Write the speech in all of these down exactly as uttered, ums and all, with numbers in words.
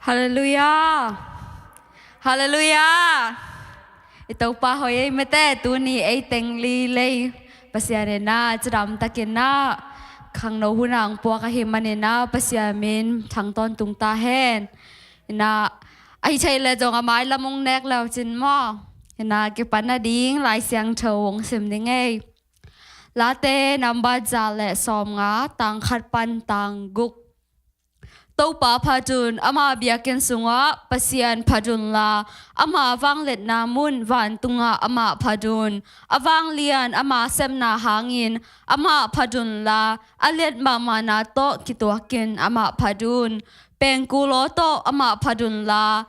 Halleluiah. Halleluiah. I Topa hoih ei mate, tuni ei teng li lei Pasian in ah cidam takin ah khangno hun ah hong puak ahih manin ah Pasian min thang tawntung ta hen. In ah ahi thei leh zong a mailam hong nek le uh cin maw. In ah kipan nading Lai Siangtho hong sim ning ei. Late number za le sawmnga, tang khat pan tang guk. Topa phat un, ama biakinn sungah Pasian phat unla, ama vangliatna mun vantungah amah phat un. A vanglian ama sepna hangin amah phat unla, a liat mahmahna tawh kituakin amah phat un. Pengkul aw tawh amah phat unla,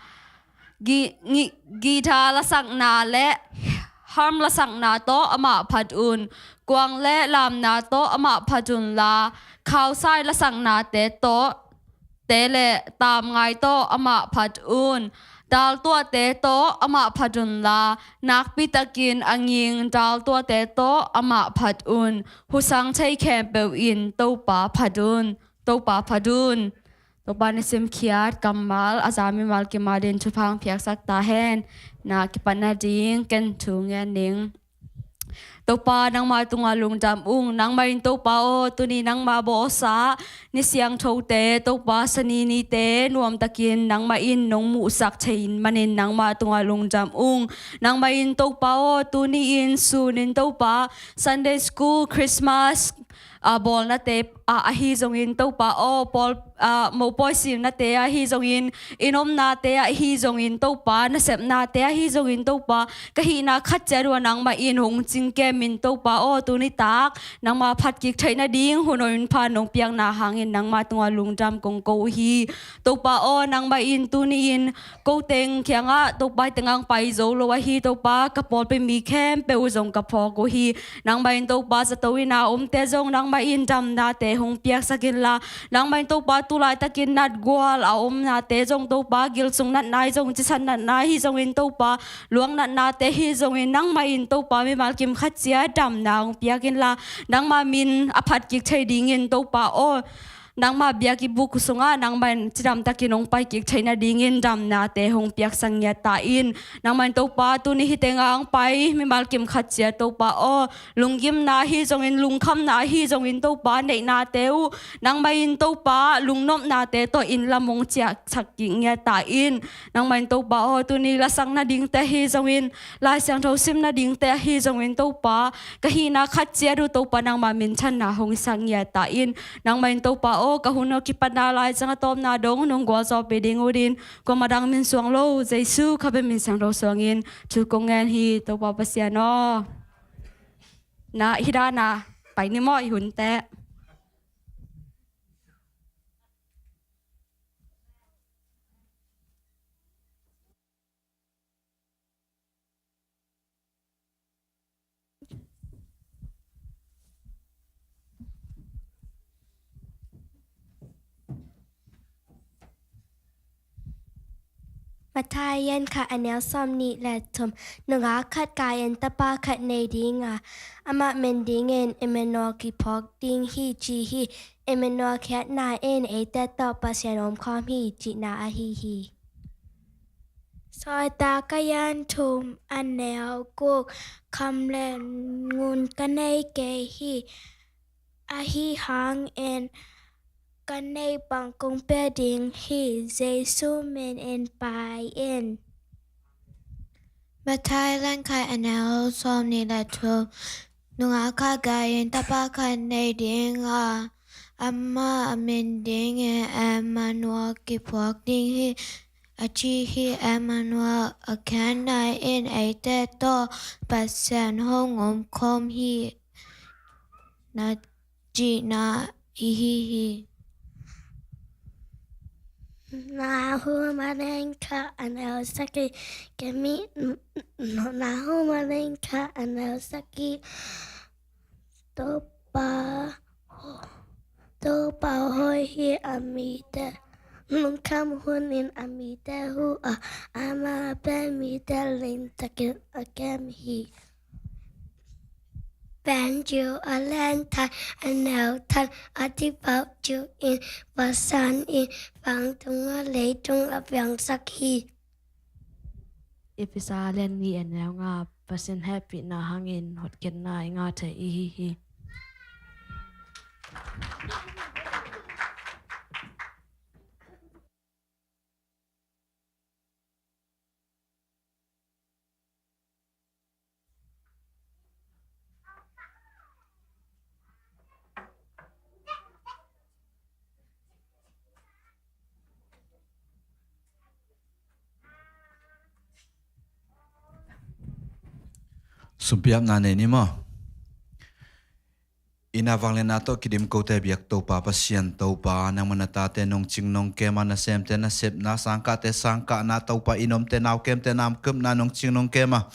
gi-, ngi-, guitar lasakna le harp lasakna tawh amah phat un. Kuang le lamna tawh amah phat unla, khausai lasaknate tawh, te le tamngai tawh amah phat un. Daltuahte tawh amah phat unla, nakpitakin a nging daltuahte tawh amah phat un. Husang thei khempeuh in Topa phat un. Topa phat un. Topa na simkhiat kammal a za mimal kim adingin thupha hong piaksak ta hen. Na kipan nading ken thu ngen ning. Topa, nangmah tungah lungdam ung. Nangmah in Topa aw, tuni nangmah bawlsa ni siangthote, Topa, sani nite nuamtakin nangmah in nong muhsak thei in manin nangmah tungah lungdam ung. Nangmah in Topa aw, tuni in sun in Topa, Sunday School, Christmas, a, bawlnate ah ahi zongin Topa aw, pawl, a, mopawi silnate ahi zongin, inn omnate ahi zongin Topa, nasepnate ahi zongin Topa, ka hihna khat ciat uh ah nangmah in hong cingkem in Topa aw, tuni tak nangmah phat kik theih nading hun hoih hun pha nong piakna hangin nangmah tungah lungdam kong ko uh hi. Topa aw, nangmah in tuni in ko teng kiangah Topa, hih tengah hong pai zo lo ahi Topa, ka pawlpi mi khempeuh uh zong ka phawk uh hi. Nangmah in Topa, zato inn ah omte zong nangmah in damnate hong piaksak inla, nangmah in Topa, tu laitakin natgual a omnate zong Topa, gilsung natna hi zong, cisan natna hi zongin Topa, luang natnate hi zongin nangmah in Topa, mimal kim khat ciat damna hong piak inla, nangmah min a phat kik thei dingin Topa aw, nangmah biakinn buk sungah nangmah in cidam takin hong pai kik theih nadingin damnate hong piaksak ngiat ta in. Nangmah in Topa, tuni hih tengah hong pai mimal kim khat ciat Topa aw, lunggimna ahi zongin, lungkhamna ahi zongin Topa, neihnate uh nangmah in Topa, lungnopnate tawh inn lam hong ciahsak kik ngiat ta in. Nangmah in Topa aw, tuni lasak nadingte ahi zongin, Lai Siangtho sim nadingte ahi zongin Topa, ka hihna khat ciat uh Topa, nangmah minthanna hong sak ngiat ta in. Nangmah in Topa aw, ka hun uh kipatna lai ciang a tawpna dong nong gualzawhpih ding uh din, kuamah dang min suang lo, Jesu kha bek min siangtho suangin thu kong ngen hi, Topa Pasian aw. Na, hih dan a pai ni maw, i hun teh. Matthai lian khat, a neu sawmnih le thum. Nungak khat gai-in tapa khat nei ding a, amah min dingin Emmanuel kiphawk ding hi, ci hi. Emmanuel khiatna in eite tawh Pasian omkhawm hi, cihna ahi hi. Sawltak lian thum, a neu guk. Kham le ngun ka nei kei hi, ahi hangin ka neih bang kong pia ding hi, Jesu min in pai in. Matthai lian khat, a neu sawmnih le thum. Nungak khat gai-in tapa khat nei ding a, amah min dingin Emmanuel kiphawk ding hi, a ci hi. Emmanuel a khiatna in eite tawh Pasian hong omkhawm hi, na cihna ahi hi. Nahum lian khat, a neu sagih. Kemi, Nahum lian khat, a neu sagih. Topa, Topa hoih hi, a mite lungkham hunin a mite hu a, amah pen mite limtakin a kem hi. Benjamine a len thai a neu than a dipau tu-in Pasian in vantungah leitung a piangsak hi. Efesa a len nih a neu nga. Pasian hehpihna hangin hotkhiatna i ngah thei i hi hi. Sumpiapna nei ni maw? Inn ah vangliatna tawh kidim kote biak Topa Pasian Topa, nangmah na tate nong cing nong kem a, nasemte nasepna, sangkahte sangkahna Topa, inn omte naukemte namkemna nong cing nong kem a,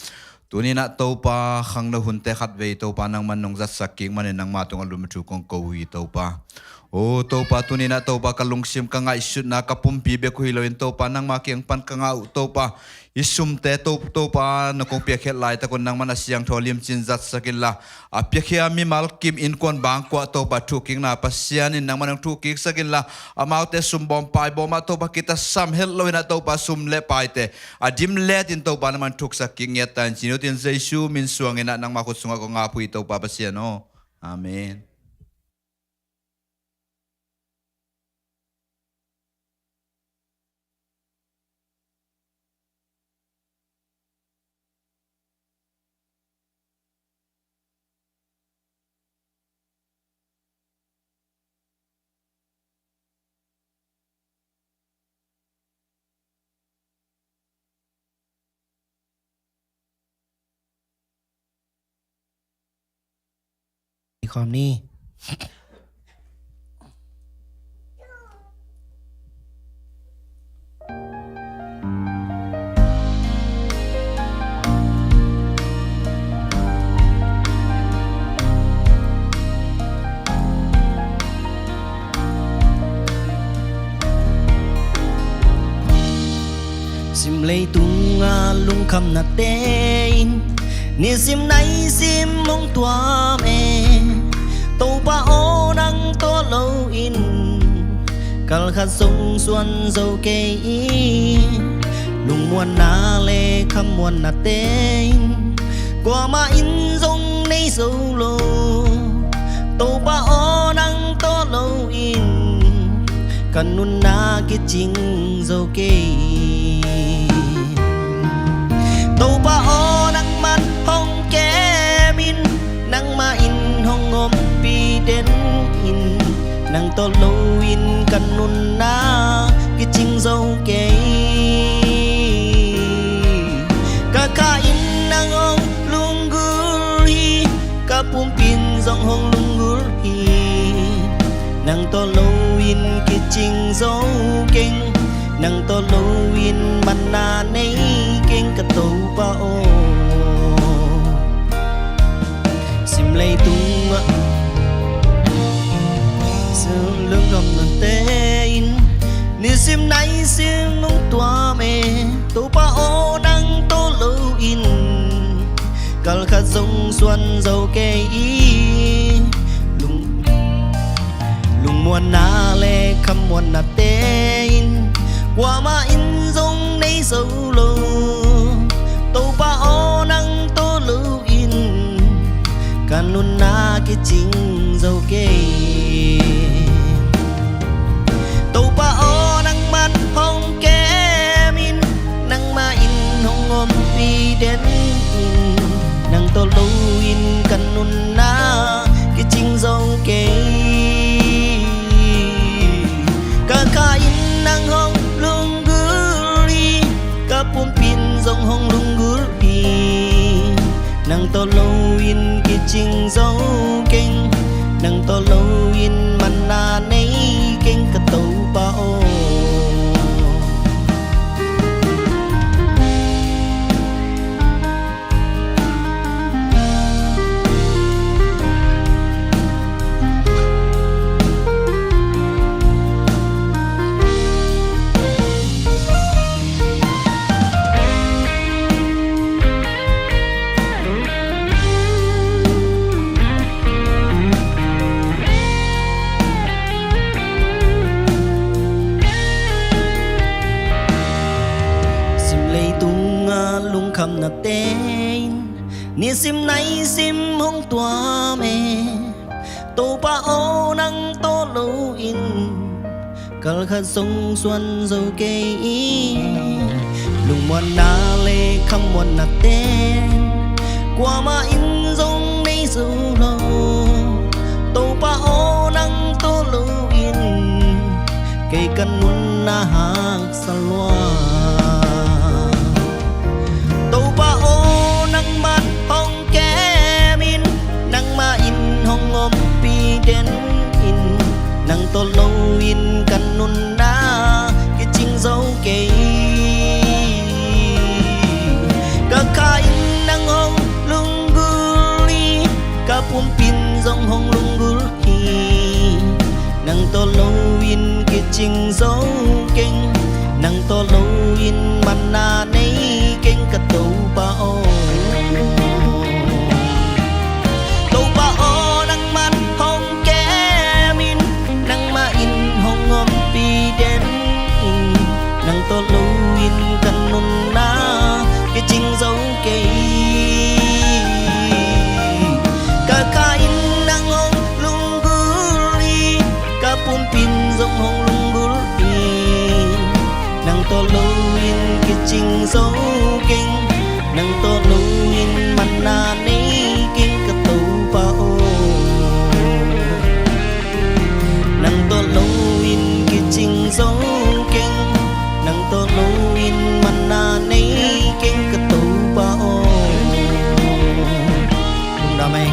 tuni-in ah Topa khangno hunte khatvei Topa nangman nong zatsak kik manin nangma tungah lumthuk kong ko uh hi Topa. O Topa, tuni-in ah Topa ka lungsim ka ngaihsutna ka pumpi bek uh hi loin Topa nangma kiang pan ka ngah uh Topa. I sumte To, Topa na kong piakkhiat laitak un nangman a siangtho limcin zatsak inla, a piakhia mimal kim innkuan bangkuah Topa thuhkikna Pasian in nangman hong thuhkiksak inla, amaute sumbawm paibawm ah Topa kitasam het loin ah Topa sum le paite a dim letin Topa nangman thuksak kik ngiat ta in ci-in, utin Jesu min suangin ah nangma khut sungah kong ap uh hi Topa Pasian aw. Amen. Khawm ni. Sim leitungah lungkhamnate in nisim naisim hong tuam e. Topa aw, nang tawh loin kal khat zong suan zo kei hi. Lungmuanna le khamuannate in kuamah in zong nei zo lo. Topa aw, nang tawh loin ka nunna kicing zo kei hi. Topa aw, nangman hong kem in, nangmah in hong ompih den in, nang tawh loin ka nunna kicing zo kei hi. Ka kha in nang hong lunggulh hi, ka pumpi in zong hong lunggulh hi. Nang tawh loin kicing zo keng, nang tawh loin manna nei keng ka Topa aw. Sim leitungah sim lungkhamnate in nisim naisim hong tuam e. Topa aw, nang tawh loin kal khat zong suan zo kei hi. Lung, lungmuanna le khamuannate in kuamah in zong nei zo lo. Topa aw, nang tawh loin ka nunna kicing zo kei hi. Topa aw, nangman hong kem in, nangmah in hong ompih den in, nang tawh loin ka nunna kicing zo kei hi. Ka kha in nang hong lunggulh hi, ka pumpi in zong hong lunggulh hi. Nang tawh loin kicing zo keng, nang tawh loin manna nei keng ka Topa aw. Nate in nisim naisim hong tuam e. Topa aw, nang tawh lo-in kal khat zong suan zo kei hi. Lungmuanna le khamuanna ten kuamah in zong nei zo lo. Topa aw, nang tawh lo-in kei ka nunna haksa lua. Topa aw, nangman hong kem in, nangmah in hong ompih den in, nang tawh lo-in ka nunna kicing zo kei. Ka kha in nang hong lunggulh hi, ka pumpi in zong hong lunggulh hi. Nang tawh lo-in kicing zo keng, nang tawh lo-in manna nei keng, ka Topa aw. Topa aw, nangman hong kem in, nangmah in hong ompih den in, nang tawh lo-in ka nunna kicing zo kei. Ka kha in nang hong lunggulh hi, ka pumpi in zong hong lunggulh hi. Nang tawh lo-in kicing zo keng, nang tawh lo-in manna nei keng, ka Topa aw. Nang tawh lo-in kicing zo keng, nang tawh lo-in manna nei keng, ka Topa aw. Lungdam ei.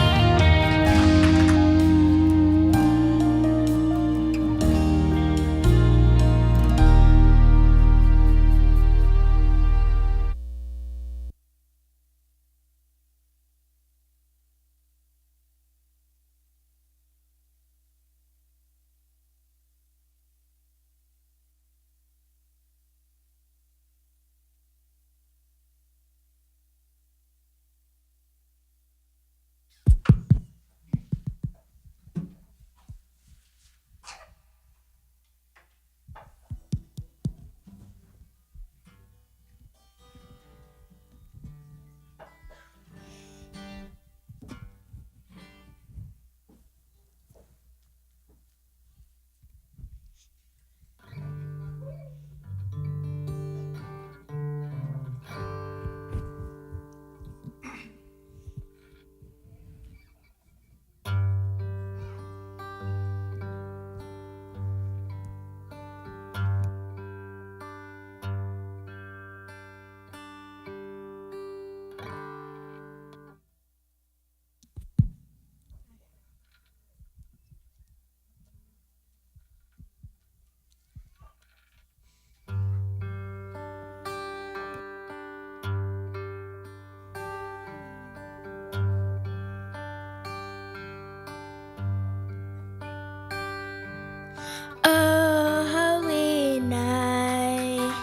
Oh, holy night,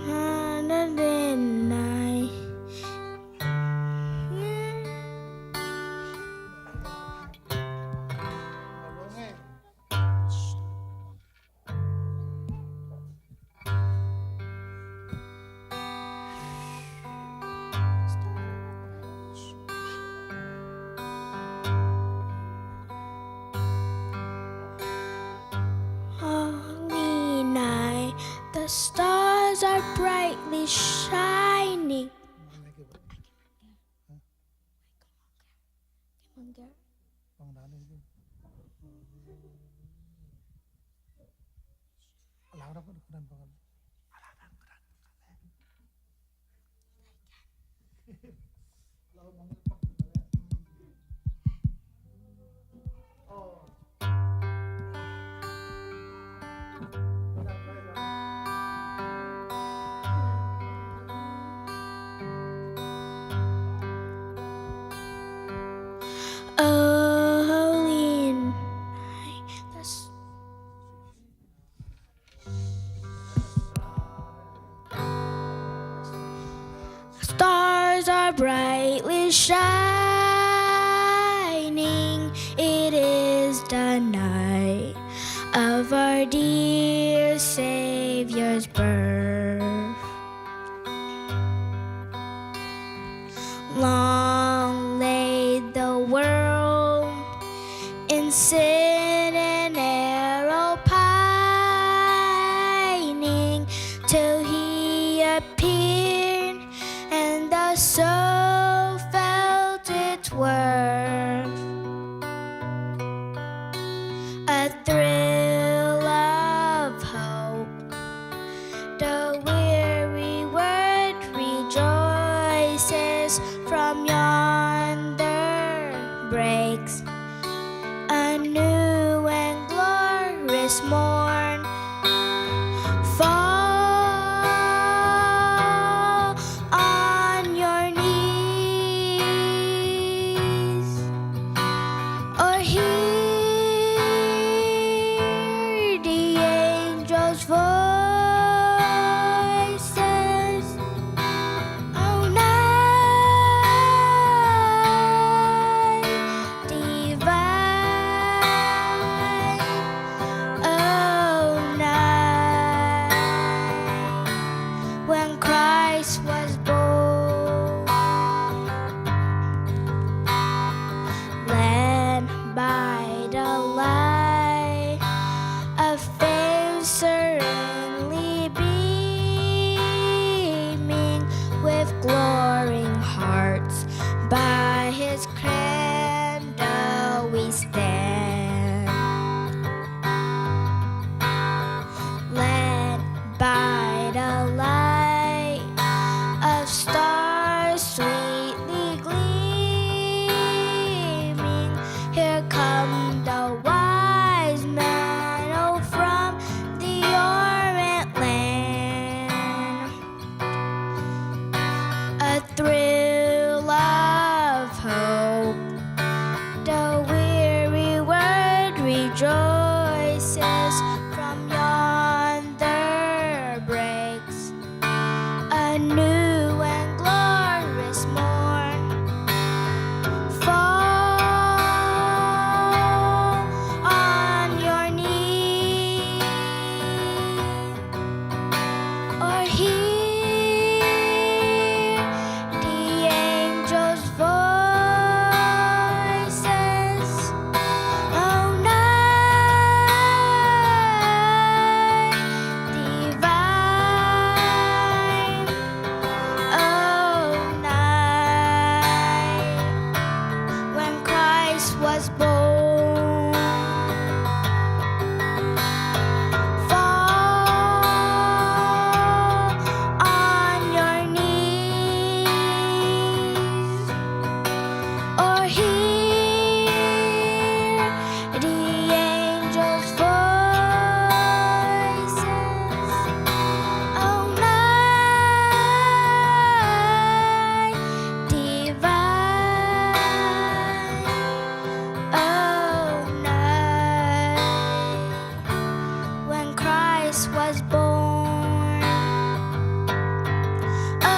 holy night. Holy night, the stars are brightly shining. Oh, holy night, the s- Stars are brightly shining. It is the night of our dear Savior's birth. Sin and error pining till he appeared, and the soul felt its worth. A thrill of hope, the weary world rejoices, from yonder breaks a new and glorious morn. Fall on your knees, or hear the angels' voices. O night divine, O night when Christ was born. Led by the light, a face serenely beaming, with glowing hearts by his candle we stand. Led by the light of stars sweetly gleaming, here come the wise men, oh, from the Orient land. A thrill of hope, the weary world rejoices, from yonder breaks a new and glorious morn. Fall on your knees, or hear the angels' voices. O night divine, O night when Christ was born. Fall on your knees, or hear the angels' voices. O night divine, O night when Christ was born. O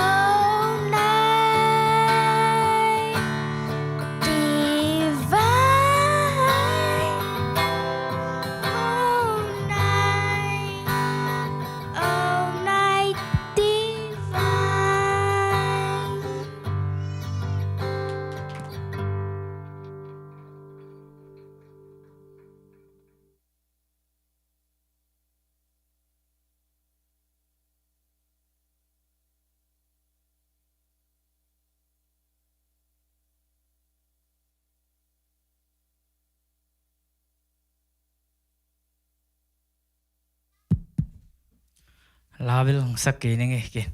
night divine, O night, O night divine. Labil hong sak kei ning e, kei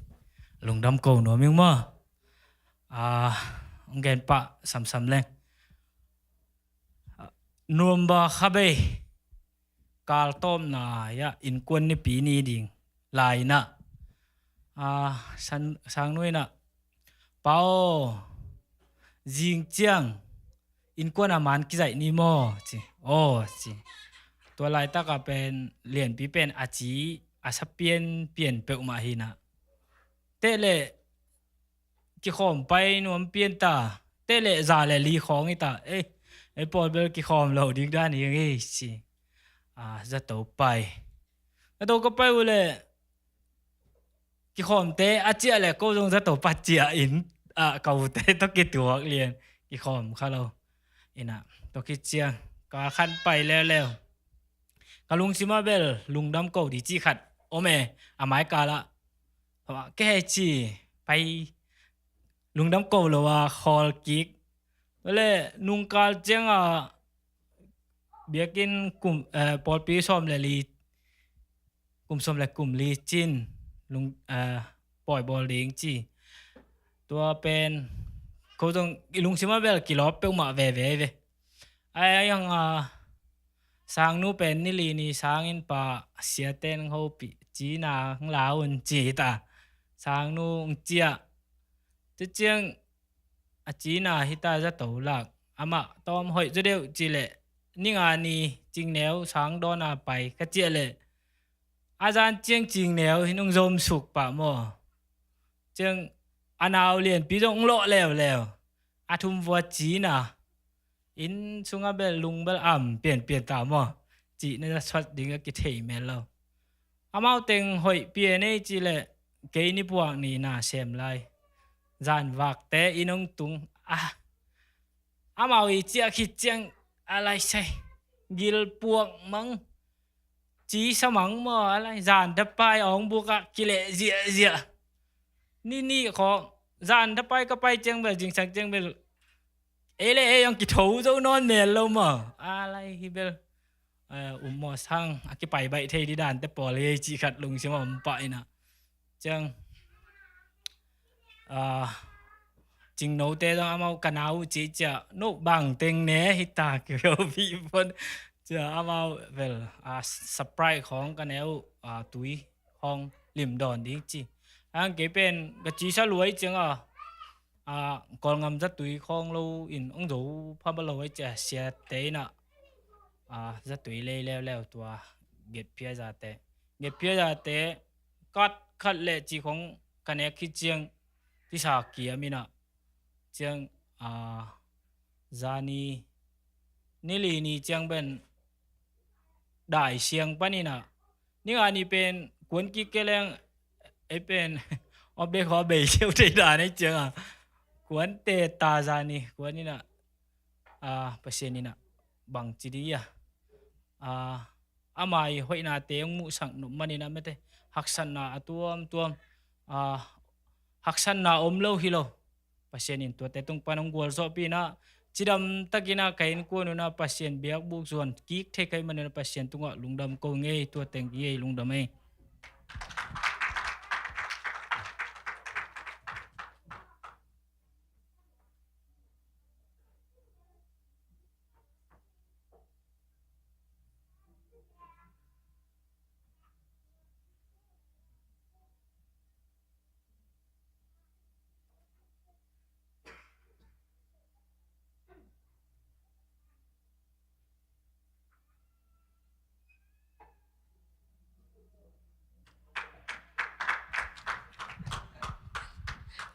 lungdam ko nuam ing maw. Ah, hong gen pah samsam leng. Nuam ba kha bei. Kal tawpna ah innkuan nipi ni ding lai-in ah, a, sang nu in ah, "Pa aw, zing ciang innkuan a man kizaih ni maw?" ci. "Aw," ci. Tua laitak ah pen Lianpi pen a ci a sa pianpian peuhmah hi-in ah, teh leh kikhawm pai nuam pian ta, teh leh za le li khawng hi ta, "Ei, ei pawl bel kikhawm lo ding dan hi ing ei," ci. A, zato pai. Zato ka pai uh leh kikhawmte a ciah leh ko zong zato pai ciah in, a, ka ute tawh kituak lian, kikhawm kha lo. In ah, tua khit ciang Ka khan pai leuleu. Ka lungsim ah bel lungdam ko ding cih khat om e, a maikal ah. Kei hei ci pai lungdam ko lo a khawl kik. Tua leh nungkal ciang a biakinn kum, eh, pawlpi sawm le li, kum sawm le kum li cin lung, eh, pawi bawl ding ci. Tua pen ko zong i lungsim ah bel kilawp peuhmah veve ve. Ai, ai ang a, sangnu pen ni li ni sangin pa siaten hopih cina hong la un ci ta. Sangnu hong ciah. Tua ciang a cina hita zato lak. Amah tawm hoih zaw deuh ci leh ni nga ni cingneu sang dawn a pai ka ciah leh a zan ciang cingneu hi nung zom suk pah maw. Ciang a nau lianpi zong hong lawh leuleu. A thum vua cina. Inn sungah bel lung bel am pianpian ta maw. Cihna suat ding a kithei mel lo. Amau teng hoih pian ei ci leh kei ni puak ni na sem lai. Zan vakte inn hong tung. Ah. Amau i ciah khit ciang a lai sai. Gil puak mang. Ci sa mang maw a lai. Zan thapai awng buk ah kileh ziahziah. Ni ni khaw. Zan thapai ka pai ciang bel, zingsang ciang bel. Ei le ei ang kitho zo nawn mel lo maw. A lai hi bel. Eh, um maw sang a kipai baih thei di dante pawl hi ei cih khat lungsim a om pah inah. Ciang, ah, cingnote zong amau ka nau uh cih ciah, no bang teng ne hita kio vih pon. Ciah amau vel, ah, Sprite khawng ka ne uh, ah, tui khawng lim dawn ding ci. Ang kei pen ka cisa luai ciang a, ah, Kawlngam zatui khawng lo in ong zo pha ba lo ai ciah siate inah, ah, zatui lei leuleu tua, getphia zate. Getphia zate, kat khat le ci khawng ka nek khit ciang, tisa kiam inah. Ciang, ah, zani, ni li ni ciang pen, dai siang pan inah. Ni nga ni pen, kuan kik ke leng, ei pen, op dek haw bei siau thei dan ei ciang a. Kuan te ta zani, kuan inah, ah, Pasian inah, bang ci di a. Ah, ama i hoihnate ong muhsak nop man inah mete. Haksatna a tuamtuam. Ah, haksatna om lo hi lo. Pasian in tuate tung pan ong gualzawhpih inah. Cidam takin ah ka innkuan unah Pasian biakbuk zuan kik thei ka hih man unah Pasian tungah lungdam ko ngei, tua teng ngei lungdam ei.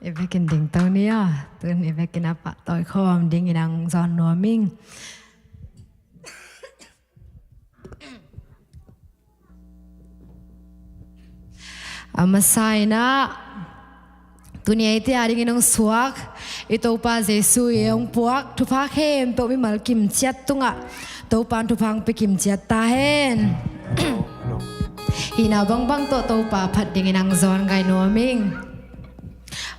I vekin ding to ni aw, tun i vekin a pahtawi khawm dingin ang zawn nuam ing. A masa inah, tuni eite a dingin ong suak i Topa Jesu i ong puak thupha khempeuh mimal kimciat tungah Topa in thupha ong pia kimciat ta hen. Hihna bangbang tawh Topa phat dingin ang zawn ngai nuam ing.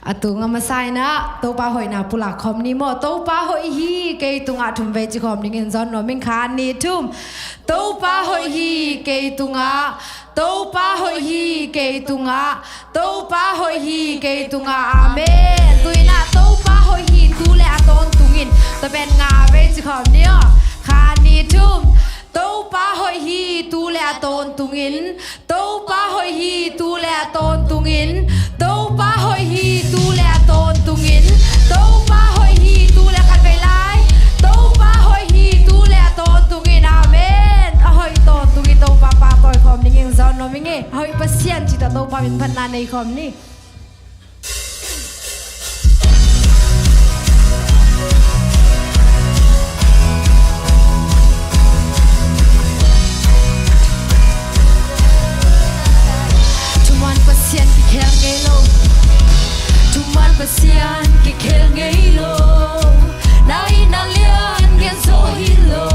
A tung a masa inah Topa hoihna pulak khawm ni maw. Topa hoih hi kei tungah thum vei ci khawm dingin zawn nuam ing. Khat, nih, thum. Topa hoih hi kei tungah, Topa hoih hi kei tungah, Topa hoih hi kei tungah. Amen. Tu inah Topa hoih hi tu le a tawntungin, tua pen nga vei ci khawm ni aw. Khat, nih, thum. Topa hoih hi tu le a tawntungin, Topa hoih hi tu le a tawntungin, Topa hoih hi tu le a tawntungin, Topa hoih hi tu le, khat vei lai. Topa hoih hi tu le a tawntungin. Amen. A hoih tawntungin Topa pahtawi khawm dingin zawn nuam ing e. A hoih Pasian cih tawh Topa min phatna nei khawm ni. Thuman Pasian kikhel ngei lo. Thuman Pasian kikhel ngei lo. Na itna lian gen zo hi lo.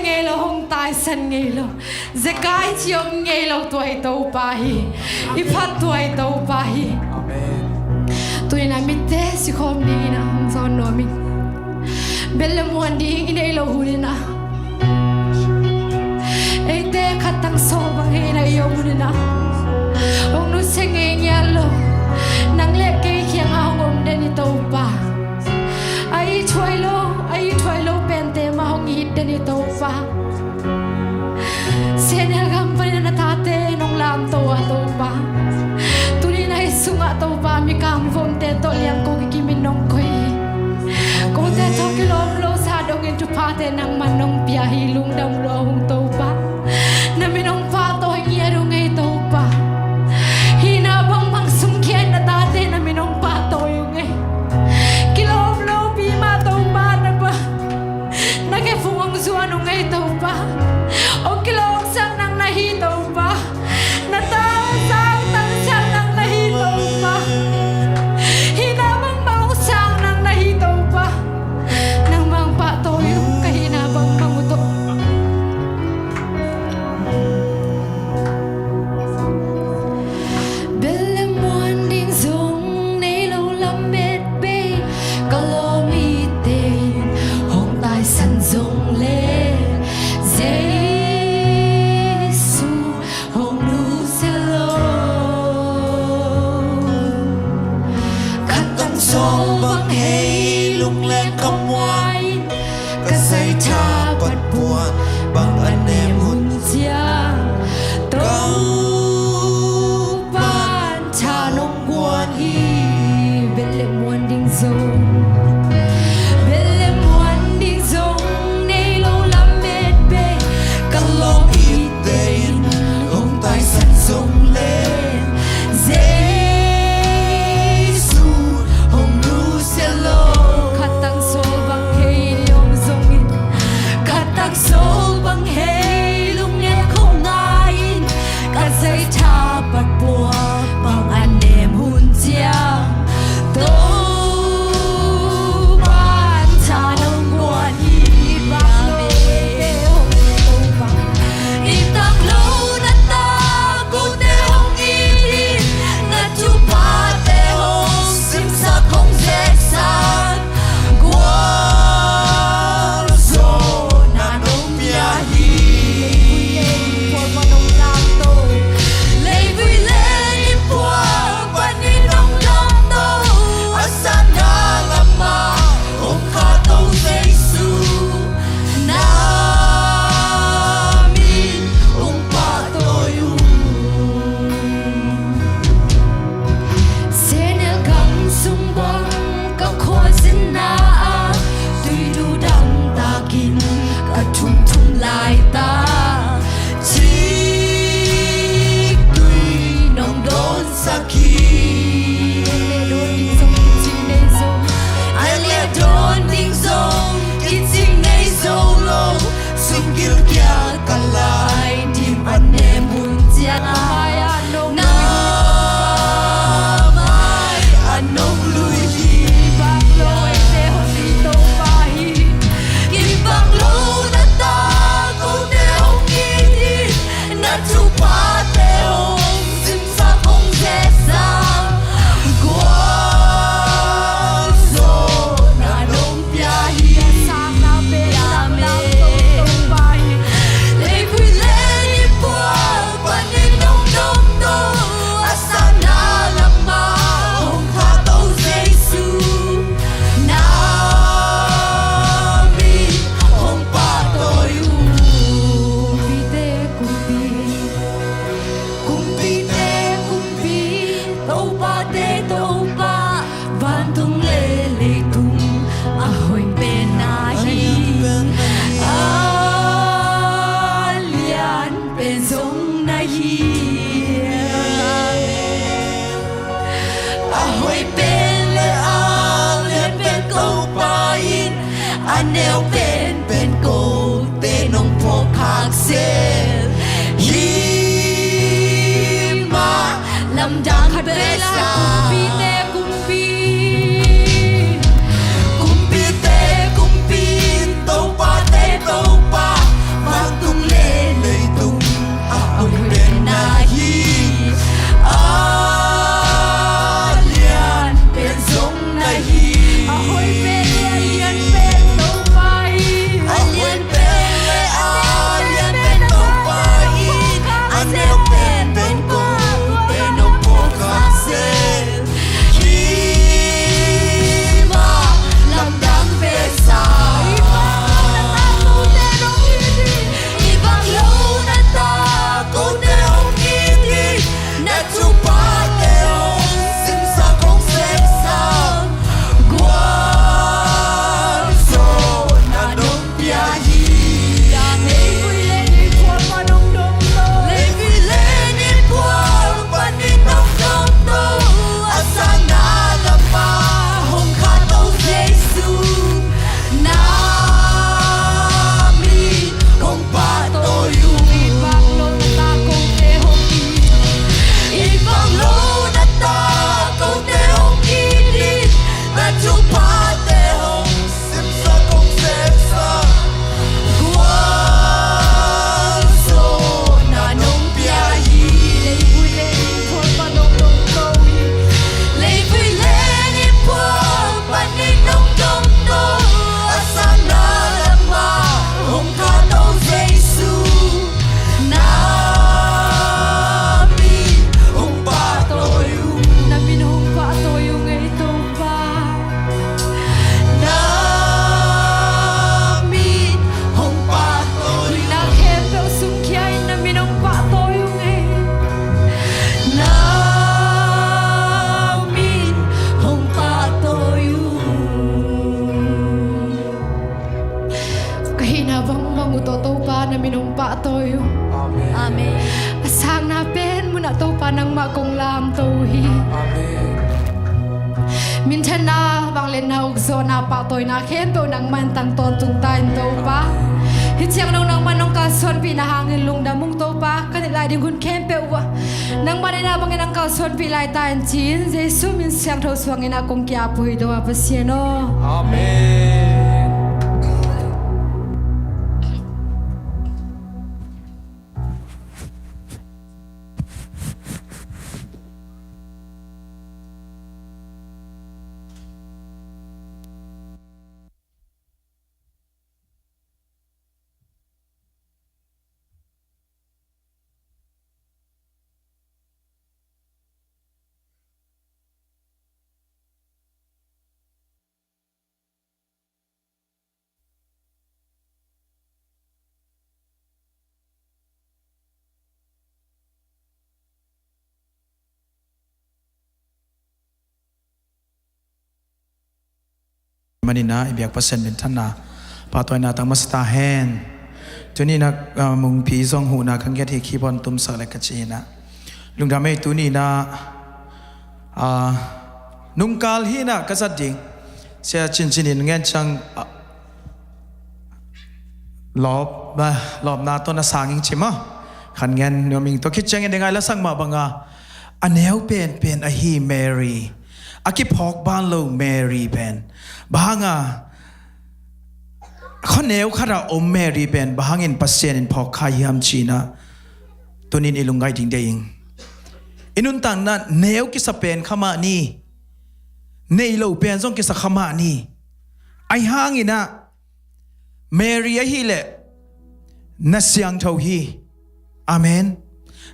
ngei lo, hong taisan ngei lo, zekai ciom ngei lo, tua i Topa hi. I phat tua i Topa hi. Amen. Tuni-in a mitte sikhawm dingin a hong zawn nuam ing. Bel le muan ding i neih loh hun in a, eite khat tang sawl bang hei in a i om hun in a, hong nusia ngei ngiat lo, nang le kei kiangah hong om den i Topa. A ithuai lo, a ithuai lo pente mah hong it den i Topa. Sehnel gam panin a na tate nong lamto a Topa, tuni-in a hih sungah Topa, Mikang vomte tawh liangko kikimin nong koih hi. Kote tawh kilawm lo sa dongin thuphate nangman nong pia hi. Lungdam lua ung Topa. Na min hong pahtawi ngiat ung ei Topa. Hihna bangbang sungkhia-in na tate na min hong pahtawi ung ei. Kilawm lopi mah Topa, na ba, na khe phung hong zuan ung ei Topa. Hong kilawmsak nang na hi Topa. Na tangsa hong tangsak nang na hi Topa. Hihna bangbang hong sang nang na hi Topa. Nangmah hong pahtawi ung, ka hihna bangbang uh tawh. Bel le muan ding zong nei lo, lamet bei ka lawm ite in hong taisan zong le, Jesu hong nusia lo. Khat tang sawl bang hei lungleng ka muan, ka zaitha pat puan bang a nem hun ciang, Topa'n tha nong guan hi. Bel le muan ding zong, bel le muan ding zong nei lo, lamet bei ka lawm ite in hong taisan zong le, Jesu hong nusia lo. Khat tang sawl bang hei lungleng zong in, khat tang sawl bang hei lungleng khong ngai in, ka zaitha pat puan bang a nem hun ciang, Topa'n tha nong guan hi. Bang lo te hong Topa, i tak lo na tak kote hong it in, na thuphate hong simsak hong zeksak, gualzawhna nong pia hi. Leivui le nipuak panin hong damto, a satna lamah hong khahto Jesu, na min hong pahtawi ung. Sehnel gam sung bang ka khualzinna ah tuidu dangtakin ka thumthum laitak, ciktui nong dawnsak hi. An leh dawn ding zong kicing nei zo lo, sumgil kial ka lai dim a nem hun ciang, na mai ah nong lui hi. Kibang lo na tak kote hong it in, na thuphate hong simsak hong zeksak, gualzawhna nong pia hi. Leivui le nipuak panin hong damto, a satna lamah hong khahto Jesu, na min hong pahtawi ung. Kumpite Kumpi, kumpite Kumpi, topate Topa, vantung le leitung a hoih pen na hi. A lian pen zong na hi. A hoih pen le a lian pen Topa in, a neu pen pen kote nong phawk khak sel hi mah. Lamdang khat vei la. Kumpite Kumpi, kumpite Kumpi, topate Topa, Na min hong pahtawi uh. Amen. A sangna pen munah Topa nangmah kong lamto uh hi. Amen. Minthanna, vangliatna, ukzawhna, pahtawina khempeuh nangmah in tang tawntung ta in Topa. Amen. Hih ciang dong nangmah in hong kalsuanpihna hangin lungdam ung Topa. Ka neih lai ding hun khempeuh uh ah nangmah in a bangin hong kalsuanpih lai ta in ci-in Jesu min siangtho suangin a kong ki-ap uh hi Topa Pasian aw. Amen. Maninah i biak Pasian minthanna pahtawina tang masa ta hen. Tuninah, ah, mungpi zong huhna ka ngiat hi, keyboard tumsak le ka ci hinah. Lungdam ei tuninah, ah, nungkal hinah ka zat ding. Sia cincin in ngen ciang, ah, lawp, ah, lawpna tawh na sang ing ci maw. Khan ngen nuam ing tawh khit ciangin ding ai la sang mah banga a neu penpen ahi Mary, a kiphawk ban lo Mary pen bang hanga, khuaneu khatah om Mary pen bang hangin Pasian in phawk kha hiam cinah tunin i lungngaih ding deih ing. I nuntakna neu kisa pen kha mah ni, nei lo pen zong kisa kha mah ni. Ahi hanginah Mary ahileh na siangtho hi. Amen.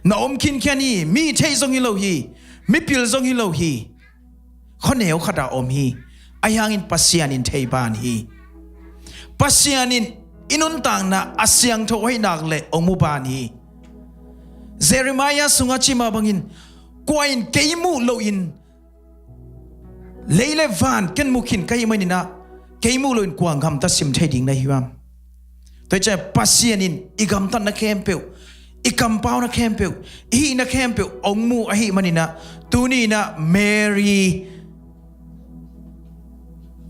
Na om khinkhian hi, mi theih zong hi lo hi, mipil zong hi lo hi. Khuaneu khatah om hi. Ahi hangin Pasian in thei ban hi. Pasian in i nuntakna a siangtho ahih nak le hong mu ban hi. Jeremiah sungah cih mah bangin kua in kei muh loin lei le van ken mu khin ka hih maninah kei muh loin kua gamta sim thei ding na hi hiam? Tua hi ciah Pasian in i gamtatna khempeuh, i kampauna khempeuh, i hihna khempeuh hong mu ahih maninah tuninah Mary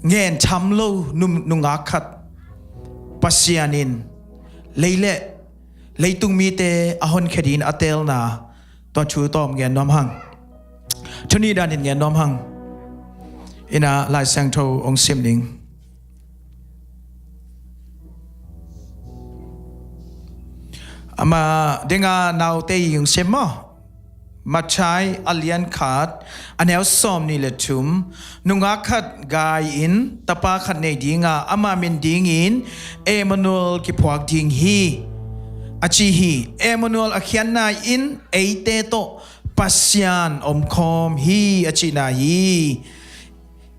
ngen tham lo nung, nungak khat Pasian in lei le leitung mite a honkhia dingin a teelna, tua thu tawm ngen nuam hang. Thu nih danin ngen nuam hang. Innah Lai Siangtho hong sim ding. Ama dinga naute i hong sim maw? Matthai a lian khat, a neu sawm nih le thum. Nungak khat gai-in tapa khat nei dinga ama min dingin Emmanuel kiphuak ding hi, a ci hi. Emmanuel a khiatna in eite tawh Pasian omkhawm hi a cihna hi.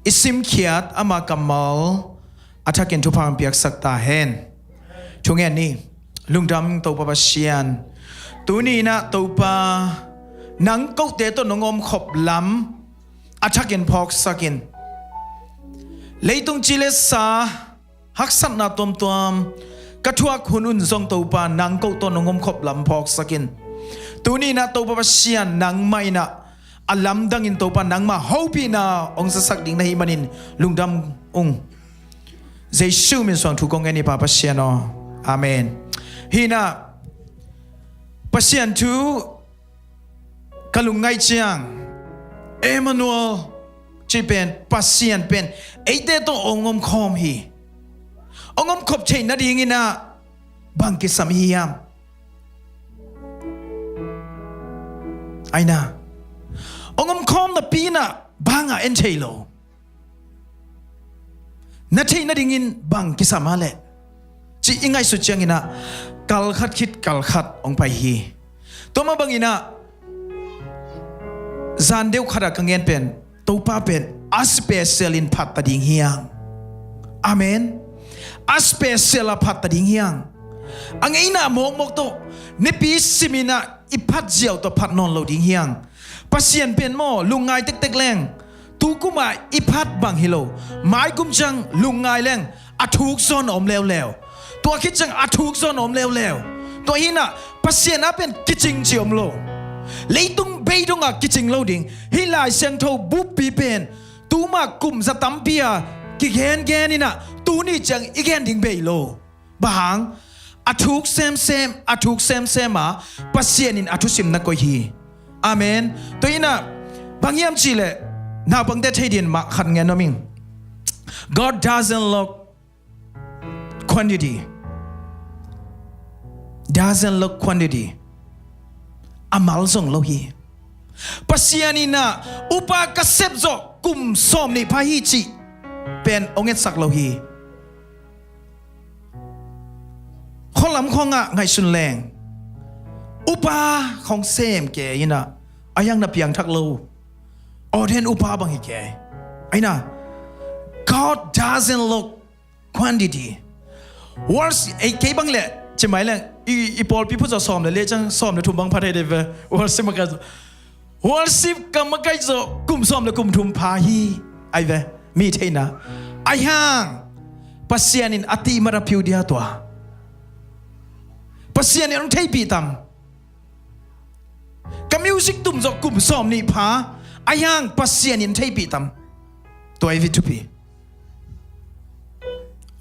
I simkhiat ama kammal a thakin thupha hong piaksak ta hen. Thungen ni. Lungdam Topa Pasian. Tuni inah Topa nang kote tawh nong omkhop lam a thakin phawksak in. Leitung ci le sa haksatna tuamtuam ka thuak hun un zong Topa nang ko tawh nong omkhop lam phawksak in. Tuni inah Topa Pasian nangmah inah a lamdangin Topa nangmah hopihna hong zasak ding na hih manin lungdam ung. Jesu min suang thu kong ngen hi Pa Pasian aw. Amen. Hi inah Pasian thu ka lungngaih ciang Emmanuel cih pen Pasian pen eite tawh hong omkhawm hi. Hong omkhop theih nading inah bang kisam i hi hiam? Ai na, hong omkhawm napi inah bang a en thei lo. Na theih nadingin bang kisam a leh cih i ngaihsut ciang inah kal khat khit kal khat hong pai hi. Tua mah bang inah zan deuh khatah ka ngen pen Topa pen a special in phat ta ding hi hang. Amen. A special a phat ta ding hi hang. A ngeina mawkmawk tawh nipi sim inah i phat ziau tawh phat nawn lo ding hi hang. Pasian pen maw lungngai tektek leng tu kum a i phat bang hi lo, mai kum ciang lungngai leng a thuk zawn a om leuleu. Tua khit ciang a thuk zaw na om leuleu. Tua hi-in ah Pasian a pen kicing cih om lo. Leitung bei dongah kicing lo ding. Hih Lai Siangtho buppi pen tuma kum za tampi a kigengen in ah tuni ciang i gen ding bei lo. Bang hang? A thuk semsem, a thuk semsem a Pasian in a thusim na koih hi. Amen. Tua hi-in ah bang hiam cih leh naupangte thei dingin mah khat ngen nuam ing. God doesn't look quantity. Doesn't look quantity. A mal zong lo hi. Pasian in ah upa ka sep zawh kum sawmnih pha hi cih pen hong etsak lo hi. Khualam khawngah ngaihsun leng upa khawng sem kei in ah, a hiang na piangthak lo ordain upa bang hi kei. Aina, God doesn't look quantity. Worship, ei, kei bang leh ci mai leng i, i pawlpi phu zawh sawm le li ciang sawm le thum bang pha thei dei ve. Worship makaih zawh, worship ka makaih zawh kum sawm le kum thum pha hi. Ai ve, mi theihna. Ai hang Pasian in a tih mat a phiu dia tua. Pasian in hong theihpih tam. Ka music tum zawh kum sawmnih pha, ai hang Pasian in theihpih tam. Tua hi ve thupi.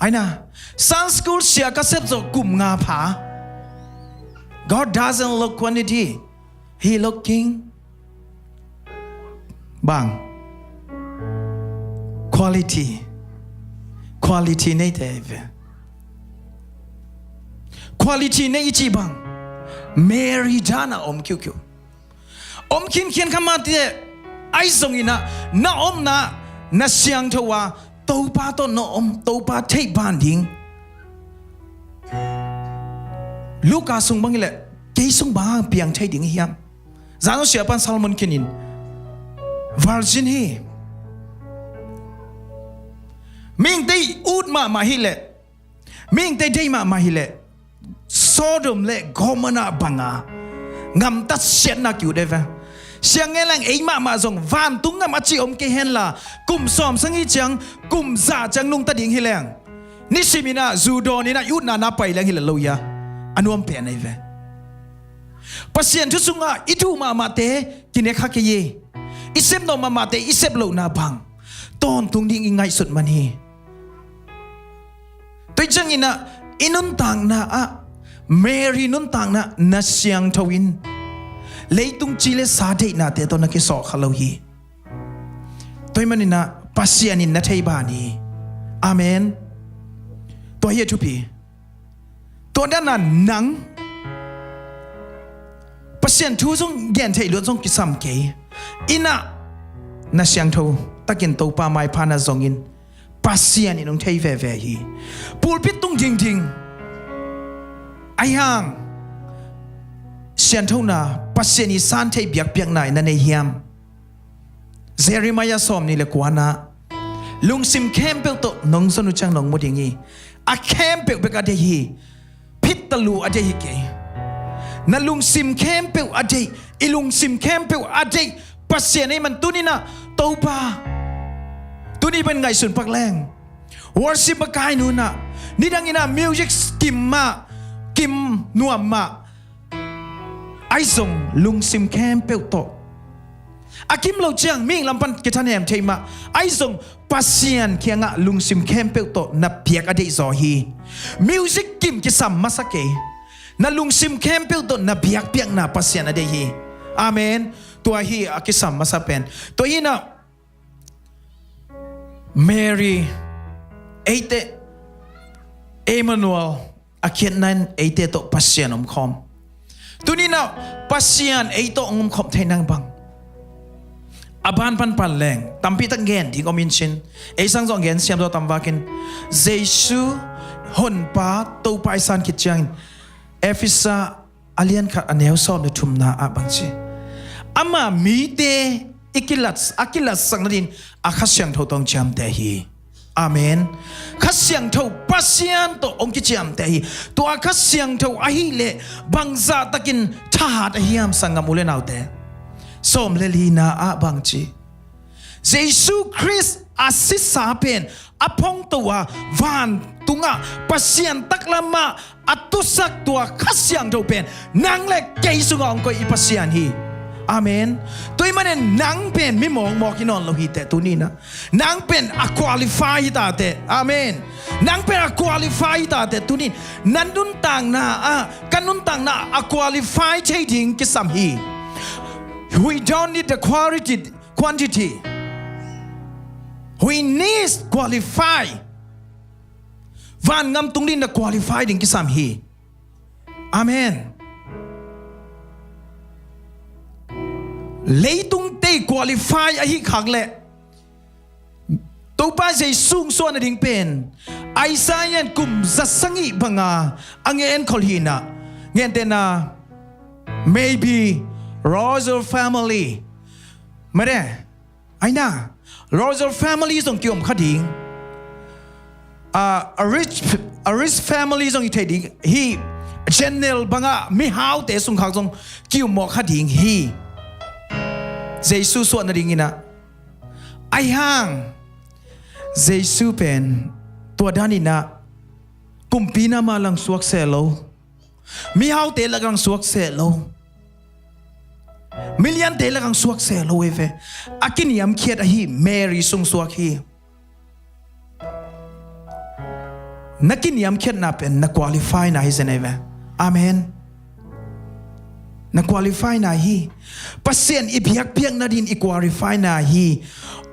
Aina, Sunday school sia ka sep zawh kum nga pha. God doesn't look quantity. He looking bang? Quality. Quality neite hi ve. Quality nei i cih bang? Mary dan a om kiukiu. Om khinkhian kha mah teh, ai zong in ah na omna na siangtho a Topa tawh na om, Topa theih ban ding. Luka sung bang hi leh kei sung bang hang piang thei ding hiam? Zan siapa in sermon khin in, virgin hi. Mihingte ut mahmah hi leh, mihingte deih mahmah hi leh Sodom le Gomorrah banga ngamtat siatna kiut e ve. Siang ngen leng ei mahmah zong vantung ngam a cih om kei henla, kum sawm sang hi ciang, kum za ciang nungta ding hi leng, nisim in ah zu dawn in ah i utna na pai leng hi le lo hi a, a nuam pen ahi ve. Pasian thu sungah i duh mahmahte kinek kha kei hi. I sep nawh mahmahte i sep lohna bang tawntung ding i ngaihsut man hi. Tua hi ciangin ah i nuntakna ah, Mary nuntakna na siangtho in, leitung ci le sa deihnate tawh na kisawh kha lo hi. Tua hi manin ah Pasian in na thei ban hi. Amen. Tua hi a thupi. Tua dan a nang Pasian thu zong gen theih luat zong kisam kei in ah, na siangtho takin Topa maipha na zongin Pasian in hong thei veve hi. Pulpit tung dingding ahi hang sianthona, Pasian i san theih biakpiakna in na nei hiam? Jeremiah sawmnih le kuana, lungsim khempeuh tawh nong zon uh ciang nong mu ding hi. A khempeuh bek a deih hi. Phittalu a deih hi kei. Na lungsim khempeuh a deih, i lungsim khempeuh a deih Pasian ahih man tuni-in ah Topa, tuni pen ngaihsun pak leng, worship a kai nunah, nidang in ah music kim mah, kim nuam mah, ahi zong lungsim khempeuh tawh. A kim lo ciang mihing lam pan kithanem thei mah, ahi zong Pasian kiangah lungsim khempeuh tawh na piak a deih zaw hi. Music kim kisam masa kei. Na lungsim khempeuh tawh na biakpiakna Pasian a deih hi. Amen. Tua hi a kisam masa pen. Tua hi-in ah Mary, eite, Emmanuel, a khiatna in eite tawh Pasian omkhawm. Tuni-in ah Pasian ei tawh hong omkhawm thei nang bang? A ban pan pan leng tampi tak gen ding om in cin, ei sang zong gen siam zaw tam vakin, Jesu Honpa Topa i san khit ciangin, Efesa a lian khat a neu sawm le thumna ah bangci, ama mite i kilat, a kilatsak nadin a Kha Siangtho tawh hong ciamteh hi. Amen. Kha Siangtho Pasian tawh hong kiciamteh hi. Tua Kha Siangtho ahih leh bangzah takin thahat ahi hiam, sanggam u le naute? Sawm le lina ah bangci, Jesu Khrist a sisa pen a phongto a van tungah Pasian taklamah a tusak tua Kha Siangtho pen nang le kei sungah hong koih i Pasian hi. Amen. Tua ahih manin nang pen mi mawkmawk hi nawn lo hi teh tuni-in ah. Nang pen a qualify hi ta teh. Amen. Nang pen a qualify hi ta teh tuni-in. Na nuntakna ah, ka nuntakna ah a qualify thei ding kisam hi. We don't need the quality, quantity. We need qualify. Vangam tung ding na qualify ding kisam hi. Amen. Leitung tei qualify ahi khak leh Topa Jesu hong suah nading pen Isaiah in kum za sagih banga a ngen khol hi-in ah, ngente na, maybe royal family, mare, aina, royal family zong kiom kha ding. A, a rich, a rich family zong hi thei ding hi. General banga mihaute sung khak zong kiummawh kha ding hi. Jesu suah nadingin ah. Ahi hang Jesu pen tua danin ah kumpi na mah lang suak seh lo. Mihaute lak lang suak seh lo. Miliante lak lang suak seh lo ei ve. A kiniamkhiat ahi Mary sung suak hi. Na kiniamkhiatna pen na qualify na hi zen ei ve. Amen. Na qualify na hi. Pasian i biakpiakna dingin i qualify na hi.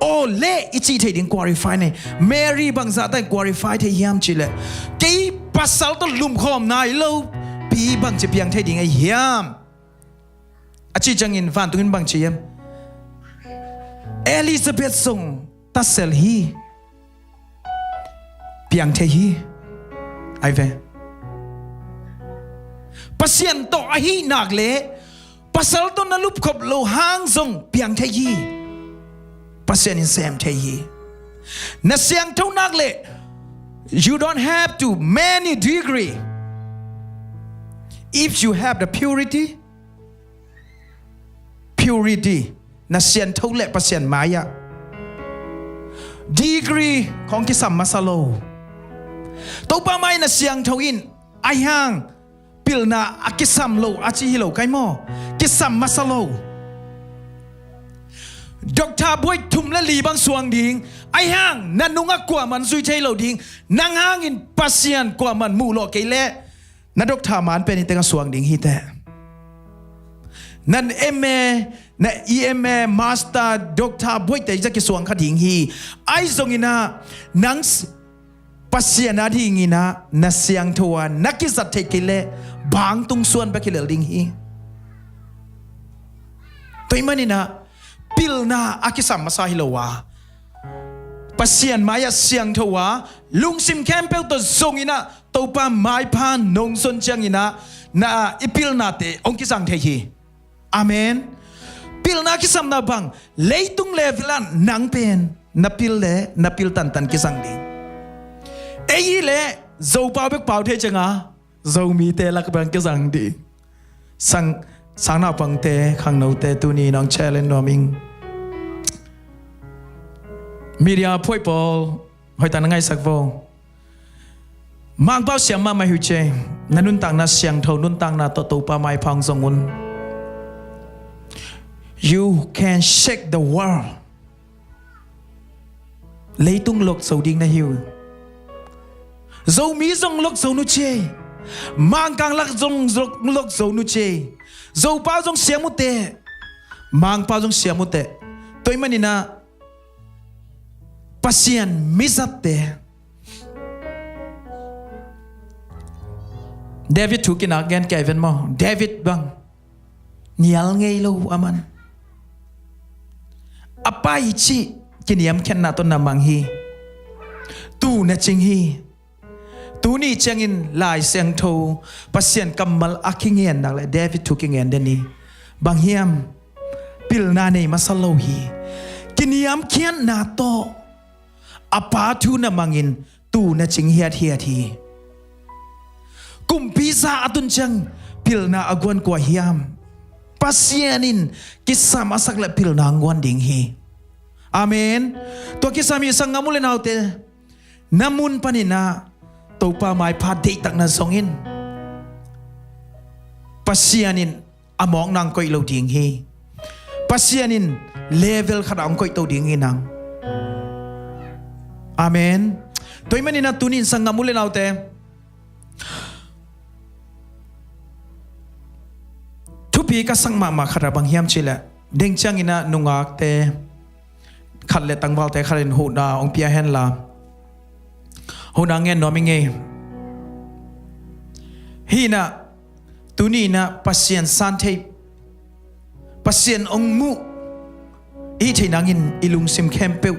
Aw le i cih theih ding qualify na hi. Mary bangzah tak in qualify thei hiam cih leh, kei pasal tawh lumkhawm nai lo pi bangci piang thei ding ahi hiam? A cih ciangin vantung in bangci hiam? Elizabeth zong tasel hi. Piang thei hi. Ai ve. Pasian tawh ahih nak leh pasal tawh na lupkhop loh hang zong piang thei hi. Pasian in sem thei hi. Na siangtho nak leh, you don't have to many degree. If you have the purity, purity, na siangtho leh Pasian mai-ah, degree khawng kisam masa lo. Topa mai na siangtho in, ahi hang pilna a kisam lo a ci hi lo kai maw? Kisam masa lo. Doctor buai thum le li bang suang ding, ahi hang na nungah kuaman zui thei lo ding. Nang hangin Pasian kuaman muh lawh kei leh, na doctor man pen hi teng a suang ding hi teh. Nan M A, na M A, master, doctor buaite hi zah kisuang kha ding hi. Ahi zongin ah nang s-, Pasian a dingin ah na siangtho a na kizat theih kei leh bangtung suan bek hi lel ding hi. Tua ahih manin ah pilna a kisam masa hi lo a, Pasian mai-ah siangtho a, lungsim khempeuh tawh zongin ah Topa maipha nong zon ciangin ah, na i pilnate hong kizang thei hi. Amen. Pilna kisamna bang, leitung level ah nang pen na pil le na pil tantan kizang ding. Ei hi leh Zopau bek pau thei ciang a, Zomite lak bang kizang ding. Sang, sangnaupangte, khangnote tuni nong challenge nuam ing. Media phuai pawl, hoihtak na ngaisak vo. Mangpau siam mahmah hi uh ci. Na nuntakna siangtho, nuntakna tawh Topa maipha hong zong un. You can shake the world. Leitung lok zo ding na hi uh. Zomi zong lok zo nu ci. Mangkang lak zong lok, lok zo nu ci. Zopau zong siam uh teh. Mangpau zong siam uh teh. Tua ahih manin ah Pasian mizatte. David thu kinak gen kei ven maw? David bang nial ngei lo a man. A pai cih kiniamkhiatna tawh na mang hi. Tuu na cing hi. Tuni ciangin Lai Siangtho Pasian kammal a kingen nak leh David thu kingen den hi. Bang hiam? Pilna nei masa lo hi. Kiniamkhiatna tawh a pa thu na mangin tuu na cing hiathiat hi. Kumpi za a tun ciang pilna a guan kua hiam? Pasian in kisam a sak leh pilna a guan ding hi. Amen. Tua kisam hi sanggam u le naute. Na mun panin ah Topa maipha deihtak na zong in, Pasian in a mawkna hong koih lo ding hi. Pasian in level khat ah hong koih to ding hi nang. Amen. Tua ahih manin ah tuni in sanggam u le naute, thupi ka sak mahmah khat ah bang hiam cih leh, deng ciangin ah nungakte khat le tangvalte khat in huhna hong pia hen la, huhna ngen nuam ing ei. Hi in ah, tuni in ah Pasian san thei, Pasian hong muh i hih theih nangin i lungsim khempeuh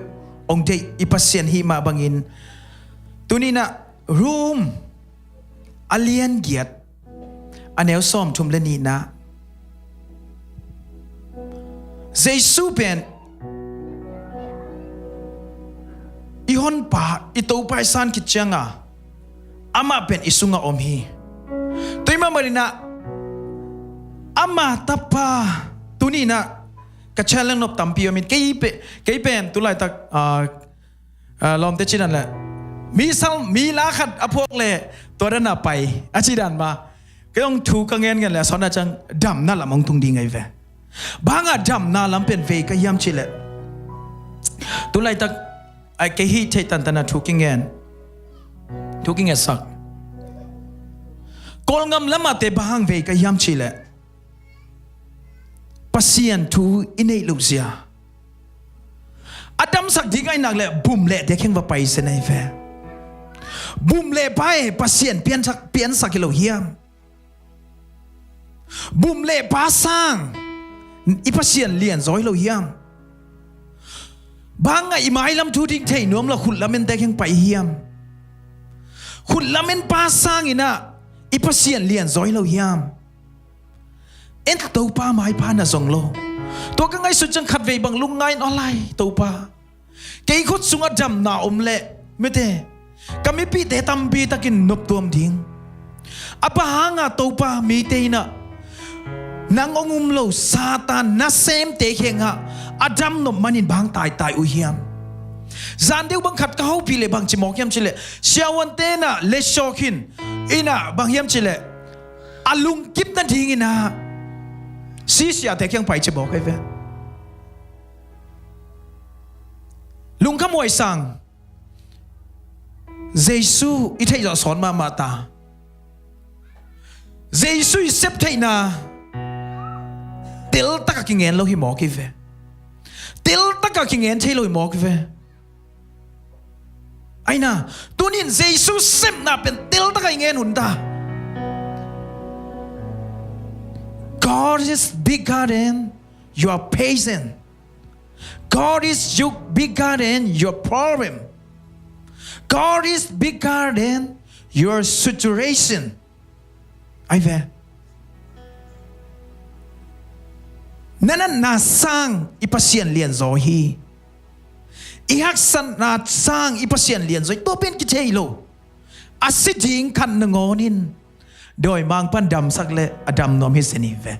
hong deih i Pasian hi mah bangin, tuni in ah Rom a lian giat, a neu sawmthum le nihna, Jesu pen i Honpa, i Topa i san khit ciang a, amah pen i sungah om hi. Tua ahih manin ah ama tapa, tuni in ah ka challenge nop tampi om in, kei pe, kei pen tu laitak, ah, ah, lawmte cih dan leh, mi sal, mi la khat a phuak leh tua dan a pai a cih dan mah. Kei zong thu ka ngen ngen leh a sawn a ciang damna lam hong tung ding ahi ve. Bang hang a damna lam pen vei ka hiam cih leh, tu laitak, ai, kei hih theih tantan a thu kingen, thu kingen sak. Kawlgam lam ahte bang hang vei ka hiam cih leh, Pasian thu i neih loh zia, a damsak ding ahih nak leh bum leh te kheng va pai zen ahi ve. Bum leh pa e Pasian piansak, piansak hi lo hiam? Bum leh pa sang i Pasian lianzaw hi lo hiam? Bang hang a i mailam thu ding thei nuam lo khut lam in te kheng pai hiam? Khut lam in pa sang in ah i Pasian lianzaw hi lo hiam? En Topa maipha na zong lo. Tua ka ngaihsut ciang khatvei bang lungngai in, aw lai Topa, kei khut sungah damna om leh, mite, ka mipihte tampi takin noptuam ding. A bang hang a Topa, mite in ah nang hong um lo Satan nasemte khengah a dam nop manin bang taitai uh hiam? Zan deuh bang khat ka hopih leh bang ci mawk hiam cih leh, siavuante in ah letsawk in, in ah bang hiam cih leh, a lungkip nadingin ah sisiate kiang pai ci mawk ahi ve. Lungkham huai sang. Jesu i theih zawh sawn mahmah ta. Jesu i sep theihna teltak a kingen lo hi mawk hi ve. Teltak a kingen thei lo hi mawk hi ve. Aina, tunin Jesu sepna pen teltak a i ngen hun ta. God is bigger than your pain. God is you bigger than your problem. God is bigger than your situation. Ahi ve. Na natna sang i Pasian lianzaw hi. I haksatna sang i Pasian lianzaw hi. Tua pen kithei lo. A si ding khat nangawn in dawimangpa'n damsak leh a dam nuam hi zen hi ve.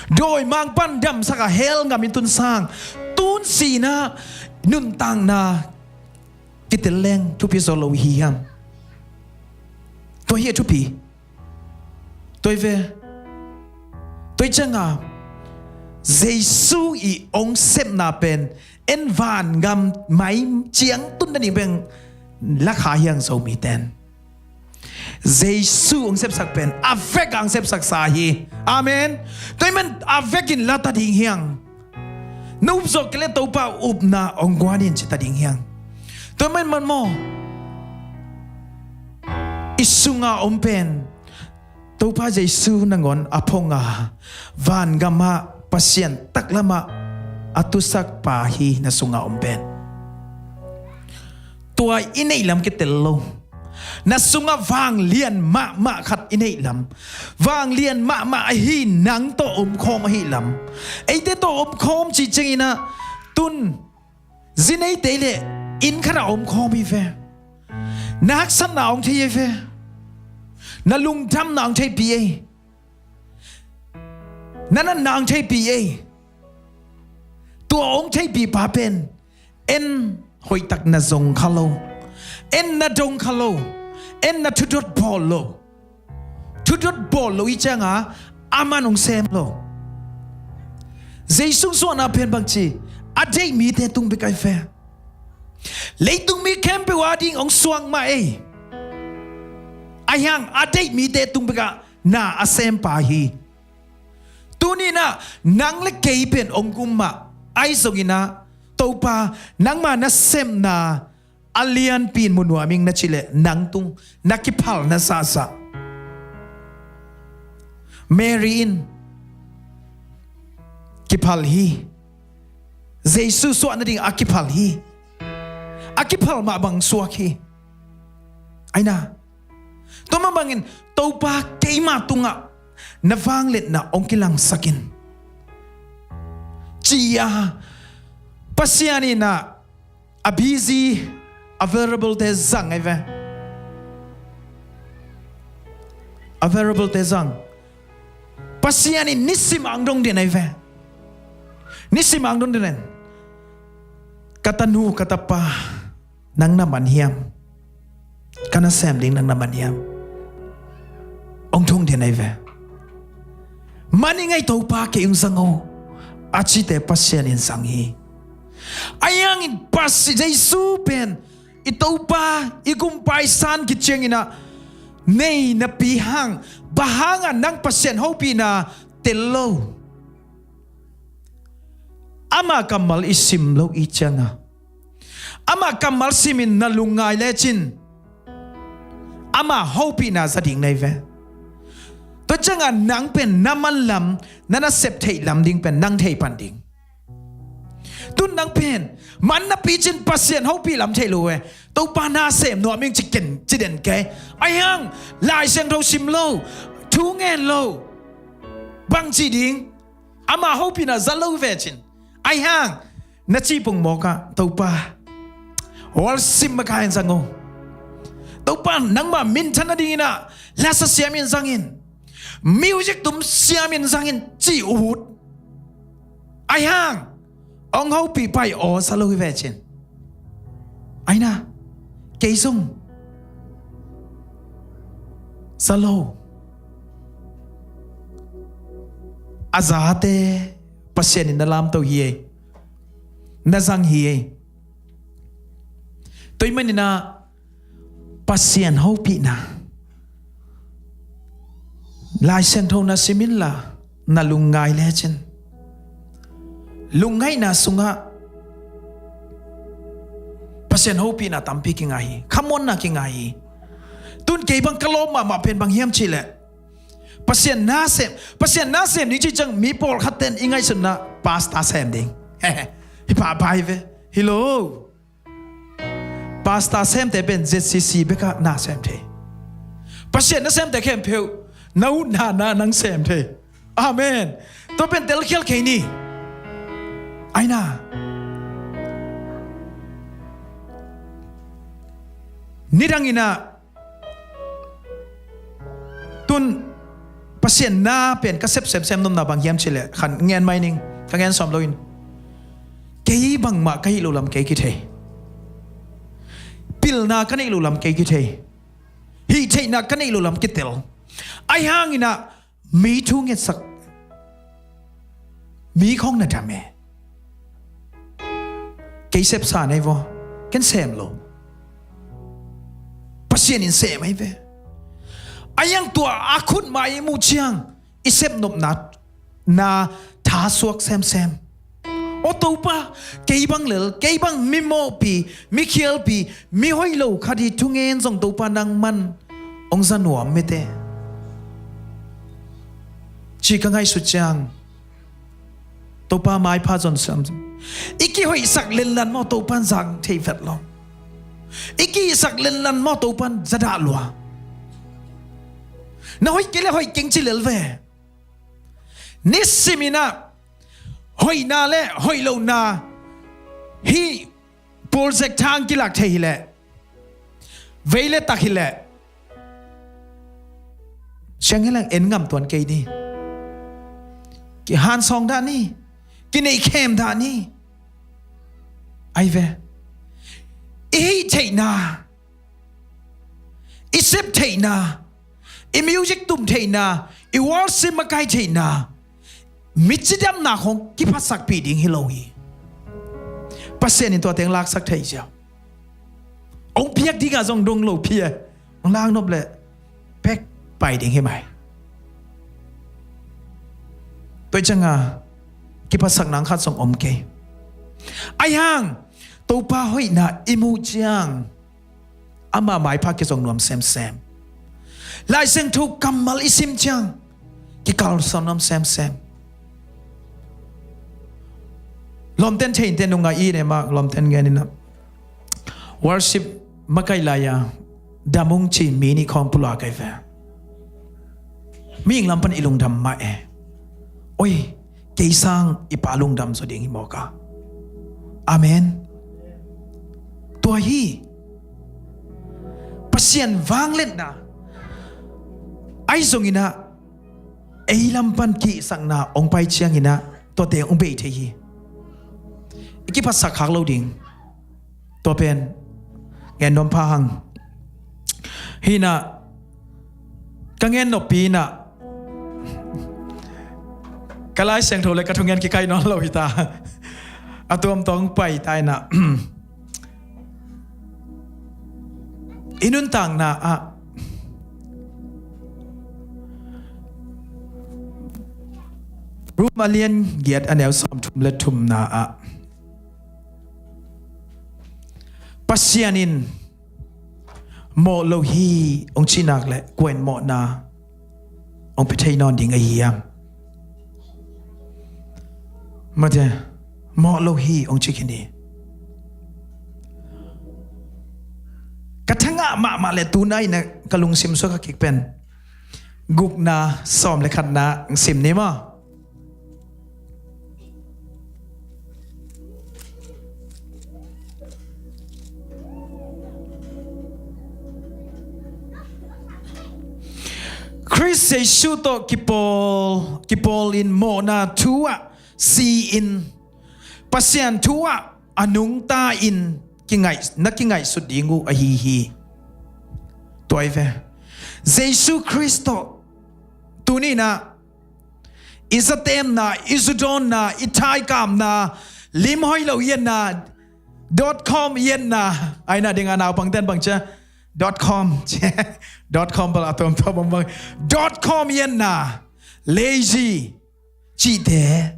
Dawimangpa'n damsak a hell ngam in tun sang, tun sihna nuntakna kitel leng thupi zaw lo hi hiam? Tua hi a thupi. Tua hi ve. Tua hi cianga Jesu i hong sepna pen en vangam mai ciang tun nading beng lakha hiang Zomite'n. Jesu hong sepsak pen a vek a hong sepsaksa hi. Amen. Tua hi man a vekin la ta ding hiang. Na up zawh kei leh Topa upna hong guan in ci ta ding hiang. Tua hi man man maw, i sunga om pen Topa Jesu nangawn a phong a, vangamah Pasian taklamah a tusak pa hi na sunga om pen. Tua i neihlam kitel lo. Na sungah vanglian mahmah khat i neihlam, vanglian mahmah ahi nang tawh omkhawm ahilam, eite tawh omkhawm cih ciangin ah tun zi neite leh inn khatah omkhawm hi ve. Na haksatna hong thei hi ve. Na lungdamna hong theipih ei. Na natna hong theipih ei. Tua hong theipih pa pen en hoihtak na zong kha lo. En na dong kha lo, en na thudot bawl lo. Thudot bawl lo i cianga aman hong sem lo. Jesu suahna pen bangci, a deih mite tung bek ai ve. Leitung mi khempeuh a ding hong suak mah ei. Ahi hang a deih mite tung bekah na a sempa hi. Tuninah nang le kei pen hong gum mah ai zonginah Topa nangma na semna a lianpi in mu nuam ing na cih leh nang tung na kiphal na sahsah. Mary in kiphal hi. Jesu suah nading a kiphal hi. A kiphal mah bang suak hi. Aina. Tua mah bangin Topa keima tungah na vangliatna hong kilangsak in. Ci-a Pasian inah a busy available te zang ai ve. Available te zang. Pasian in nisim ang dong den ai ve. Nisim ang dong den. Ka tanu, ka tapa, nang na man hiam? Ka nasem ding nang na man hiam? Hong thung den ai ve. Man ing ei Topa, kei hong zang o, a cite Pasian in zang hi. Ahi hangin Pasi-, Jesu pen i Topa, i Gumpa i san khit cianginah nei napi hang, bang hangah nang Pasian hopihna tel lo? Ama kammal i sim lo i cianga, ama kammal simin na lungngai lecin ama hopihna za ding nei ve. Tua cianga nang pen na manlam, na nasep theih lam ding pen nang thei pan ding. Tun nang pen man napi cin Pasian hopih lam thei lo e. Topa na sem nuam ing ci ken, ci den kei. Ahi hang Lai Siangtho sim lo, thu ngen lo, bang ci ding? Ama hopihna za lo ve cin. Ahi hang na cipung mawkah Topa, worship makai in zang o. Topa nangma minthan nadinginah lasa siamin zangin, music tum siamin zangin ci ut. Ahi hang hong hopih pai aw sa lo hi ve cin. Aina, kei zong sa lo. A zate Pasian in na lamto hi ei. Na zang hi ei. Tua ahih maninah Pasian hopihna Lai Siangtho na sim inla, na lungngai lecin lungngaihna sungah Pasian hopihna tampi kingai hi. Khamuanna kingai hi. Tun kei bang ka lawp mahmah pen bang hiam cihleh, Pasian na sem, Pasian na sem ding cih ciang mi pawlkhat ten i ngaihsutna pasta sem ding. Hi pahpah hi ve. Hi lo. Pasta semte pen Z C C bekah na sem thei. Pasian na semte khempeuh na utna na nang sem thei. Amen. Tua pen telkhial kei ni. Aina. Nidanginah tun Pasian na pen ka sep semsem nopna bang hiam cihleh, khan ngen mai ning, ka ngen sawm loin. Kei bangmah ka hih lo lam kei kithei. Pilna ka neih lo lam kei kithei. Hih theihna ka neih lo lam kitel. Ahi hanginah mi thu ngetsak mi khong na dam e. Kei sepsa nei vaw, ken sem lo. Pasian in sem ahi ve. Ahi hang tua a khutmah i muh ciang i sepnopna na thasuak semsem. Aw Topa, kei bang lel, kei bang mi mawhpi, mi khialpi, mi hoih lo khat hi thungen zong Topa nang man hong za nuam mite. Ci ka ngaihsut ciang Topa maipha zon siam. I kihoihsak lenlan maw Topan zang thei vet lo. I kihihsak lenlan maw Topan zadah lua. Na hoih kei le hoih keng ci lel ve. Nisiminah hoihna le hoih lohna hih project thang kilak thei hileh, vei le tak hileh, sianghilang en ngam tuan kei ni. Kihansawng dah ni. Kineihkhem dah ni. Ai ve. I hih theihna i sep theihna, i music tum theihna, i worship makai theihna, mi cidamna khong kiphatsakpih ding hi lo hi. Pasian in tua teng laksak thei ziau. Ong piak dingah zong dong lo phi e. Ong laknop le pek pai ding hi mai. Tua cianga kiphatsakna khat zong om kei. Ahi hang Topa hoihna i muh ciang ama maipha kizong nuam semsem. Lai Siangtho kammal i sim ciang kikalsuan nuam semsem. Lawmten theinte nungah i ne mah lawmten ngeninah worship makaih lai-a damung ci mi nih khawng pulak ahi ve. Mihing lam pan i lungdam mah e. Oi, kei sang i Pa lungdam zaw ding hi mawk a. Amen. Tua hi. Pasian vangliatna ahi zonginah ei lam pan kihsakna ong pai cianginah tuate ong bei thei hi. I kiphatsak khak lo ding. Tua pen ngen nuam pha hang. Hinah ka ngen noppi inah ka Lai Siangtho le ka thungen kikai nawn lo hita. A tuamtuam pai ta inah i nuntakna ah Rom a lian giat a neu sawmthum le thumna ah Pasian in mawh lo hi ong cih nak le kua in mawhna ong pia thei nawn ding ahi hiam? Mate, mawh lo hi ong ci khin hi. Ka thangah mahmah le tunai na ka lungsim suak a kik pen gukna sawm le khatna sim ni maw? Khrist Jesuh tawh kipawl, kipawl in mawhna thu ah si-in Pasian thu ah a nungta in kingaih, na kingaihsut ding uh ahi hi. Tua hi ve. Jesuh Khrist tawh tuninah i zatemna, i zudawnna, i thaikamna, limhoih lo i etna, dot com i etna, aina dinga naupangten bang cia dot com cia dot com bal a tuamtuam bang bang dot com i etna, lazy cihte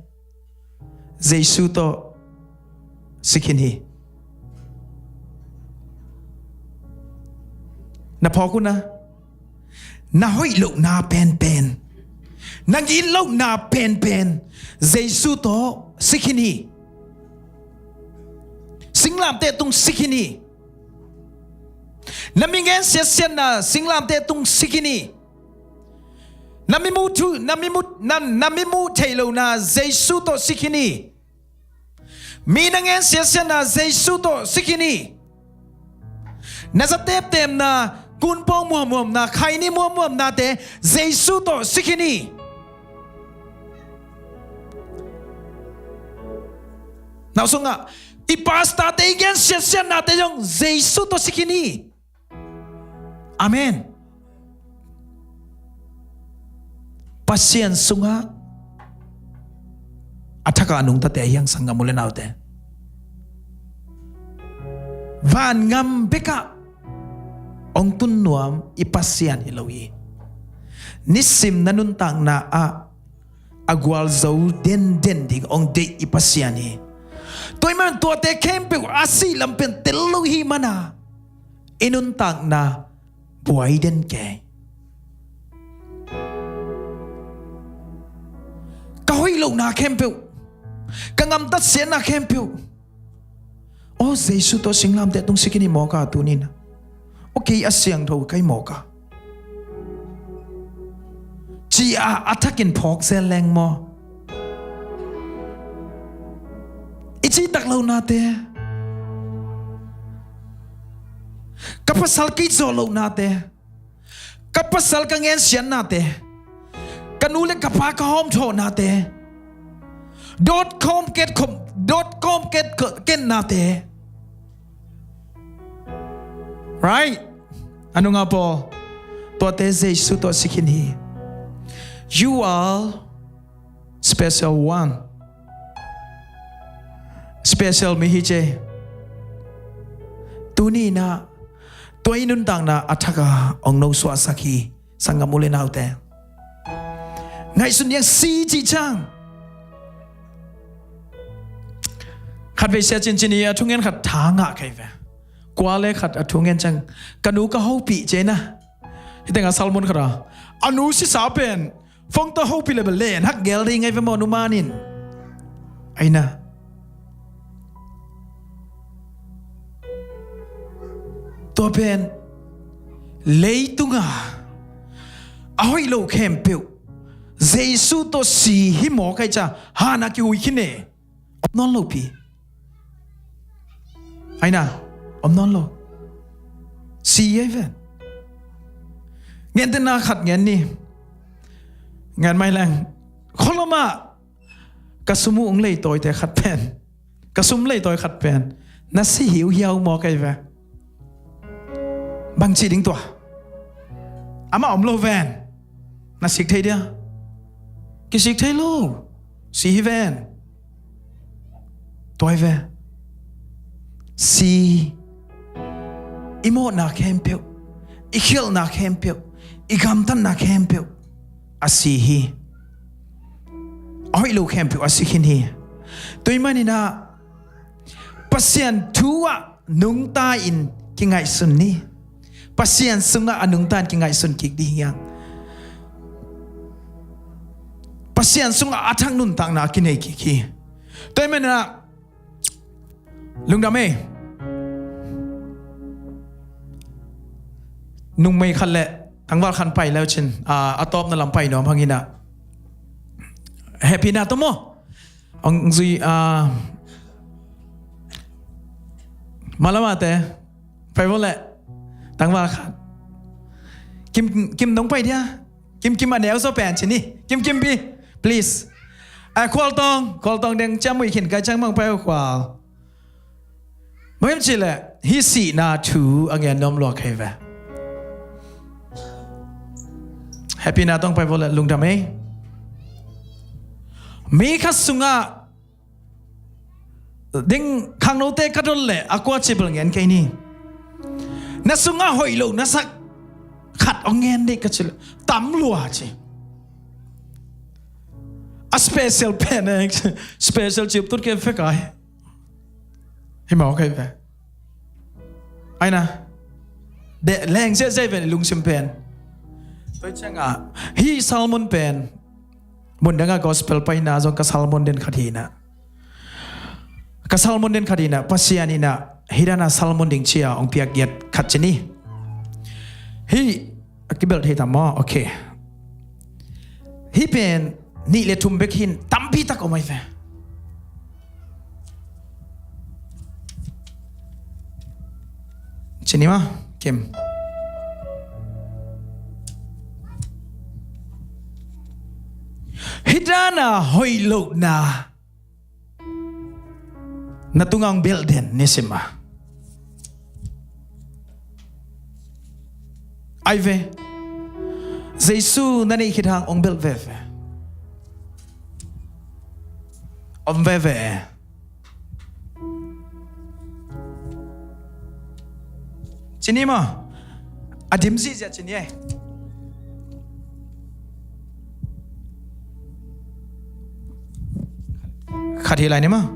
Jesuh tawh si khin hi. Na phawk uh na, na hoih lohna penpen, na ngin lohna penpen Jesuh tawh si khin hi. Singlamteh tung si khin hi. Na mi ngen siatsiatna singlamteh tung si khin hi. Na mi muh thu, na mi muh, na, na mi muh theih lohna Jesuh tawh si khin hi. Mi na ngen siatsiatna Jesuh tawh si khin hi. Na zateptemna, kunpawng muammuamna, khaini muammuamnate Jesuh tawh si khin hi. Nau sungah i pastorte i ngen siatsiatnate zong Jesuh tawh si khin hi. Amen. Pasian sungah a thakah a nungtate a hiang sanggam u le naute, vangam bekah hong tun nuam i Pasian hi lo hi. Nisim na nuntakna ah a gualzo denden ding hong deih i Pasian hi. Tua ahih man tuate khempeuh a sih lam pen tel lo hi mana i nuntakna buai den kei. Ka hoih lohna khempeuh, ka gamtat siatna khempeuh, aw Jesuh tawh singlamteh tung si khin hi mawk a tuninah. Aw kei a siangtho ka hi mawk a, ci-a a thakin phawk zel leng maw? I cihtak lohnate, ka pasal kei zawh lohnate, ka pasal ka ngensiatnate, ka nu le ka pa ka hawmthawhnate, dot com ket khom, dot com ket, ket nate. Right? A nungah pawl, tuate Jesu tawh si khin hi. You are special one. Special mi hi ce. Tuni in ah tua i nuntakna a thak a ong nosuahsak hi. Sanggam u le naute, ngaihsun ding si cih ciang, khatvei sia cincin hi a thungen khat tha ngah kei ve. Kua le khat a thungen ciang ka nu ka hopih cina. Hih tengah sermon khat a, a nu sisa pen phone tawh hopih le bel len hak gel ding ngai ve maw, nu man in. Aina, tua pen leitunga a hoih lo khempeuh Jesu tawh si hi maw, kai ca hana kihui khin e. Om nawn lo pi. Aina, om nawn lo. Si ei ven. Ngen tena khat ngen ni. Ngen mai leng, kholama ka sum uh ung leitawite khat pen, ka sum leitawi khat pen na si hi uh hiau maw, kai ve. Bang ci ding tua. Amah om lo ven. Na sik thei dia? Kisik thei lo. Si hi ven. Tuai ve. Si. I mawhna khempeuh, i khialhna khempeuh, i gamtatna khempeuh a si hi. A hoih lo khempeuh a si khin hi. Tua ahih manin ah Pasian thu ah nungta in kingaihsun ni. Pasian sungah a nungta in kingaihsun kik ding hi hang. Pasian sungah a thak nuntakna a kinei kik hi. Tua ahih manin ah lungdam ei. Nungmei khat le tangval khat pai leu cin, a, a tawpna lam pai nuam hang in ah, hehpihna tawh maw, ong zui, a, malamate pai vo le, tangval khat. Kim, Kim nong pai dia? Kim Kim a neu zaw pen ci ni. Kim Kim pi, please. A, Khual Tawng, Khual Tawng deng ciam muih khin kai ciang mang pai uh Khual. Bang hiam cih leh hih sihna thu a ngen nuam lua kei ve. Hehpihna tawh ong pai vo le lungdam ei. Mi khat sungah ding khangnote ka dot leh a kua ci bel ngen kei ni. Na sungah hoih lo na sak khat ong ngen dih ka ci leh tam lua ci. A special pen eh, special cip tut kei fek ai. Hi mau kei ve. Aina. De leng zia zia ven i lungsim pen. Tua ciangah hih sermon pen mundangah gospel paina zong ka sermon den khat hi na. Ka sermon den khat hi na, Pasian in ah hih dana sermon ding cia ong piak giat khat ci ni. Hih a kibel thei tam maw? Ok. Hih pen nih le thum bek hin tampi tak om ai ve. Ci ni maw, Kim? Hih dana hoih lohna na tungah ong belh den nisim a. Ai ve. Jesu na neih khit hang ong belh veve. Om veve. Ci ni maw? A dim zihziah ci ni ei. Khat hi lai ni maw?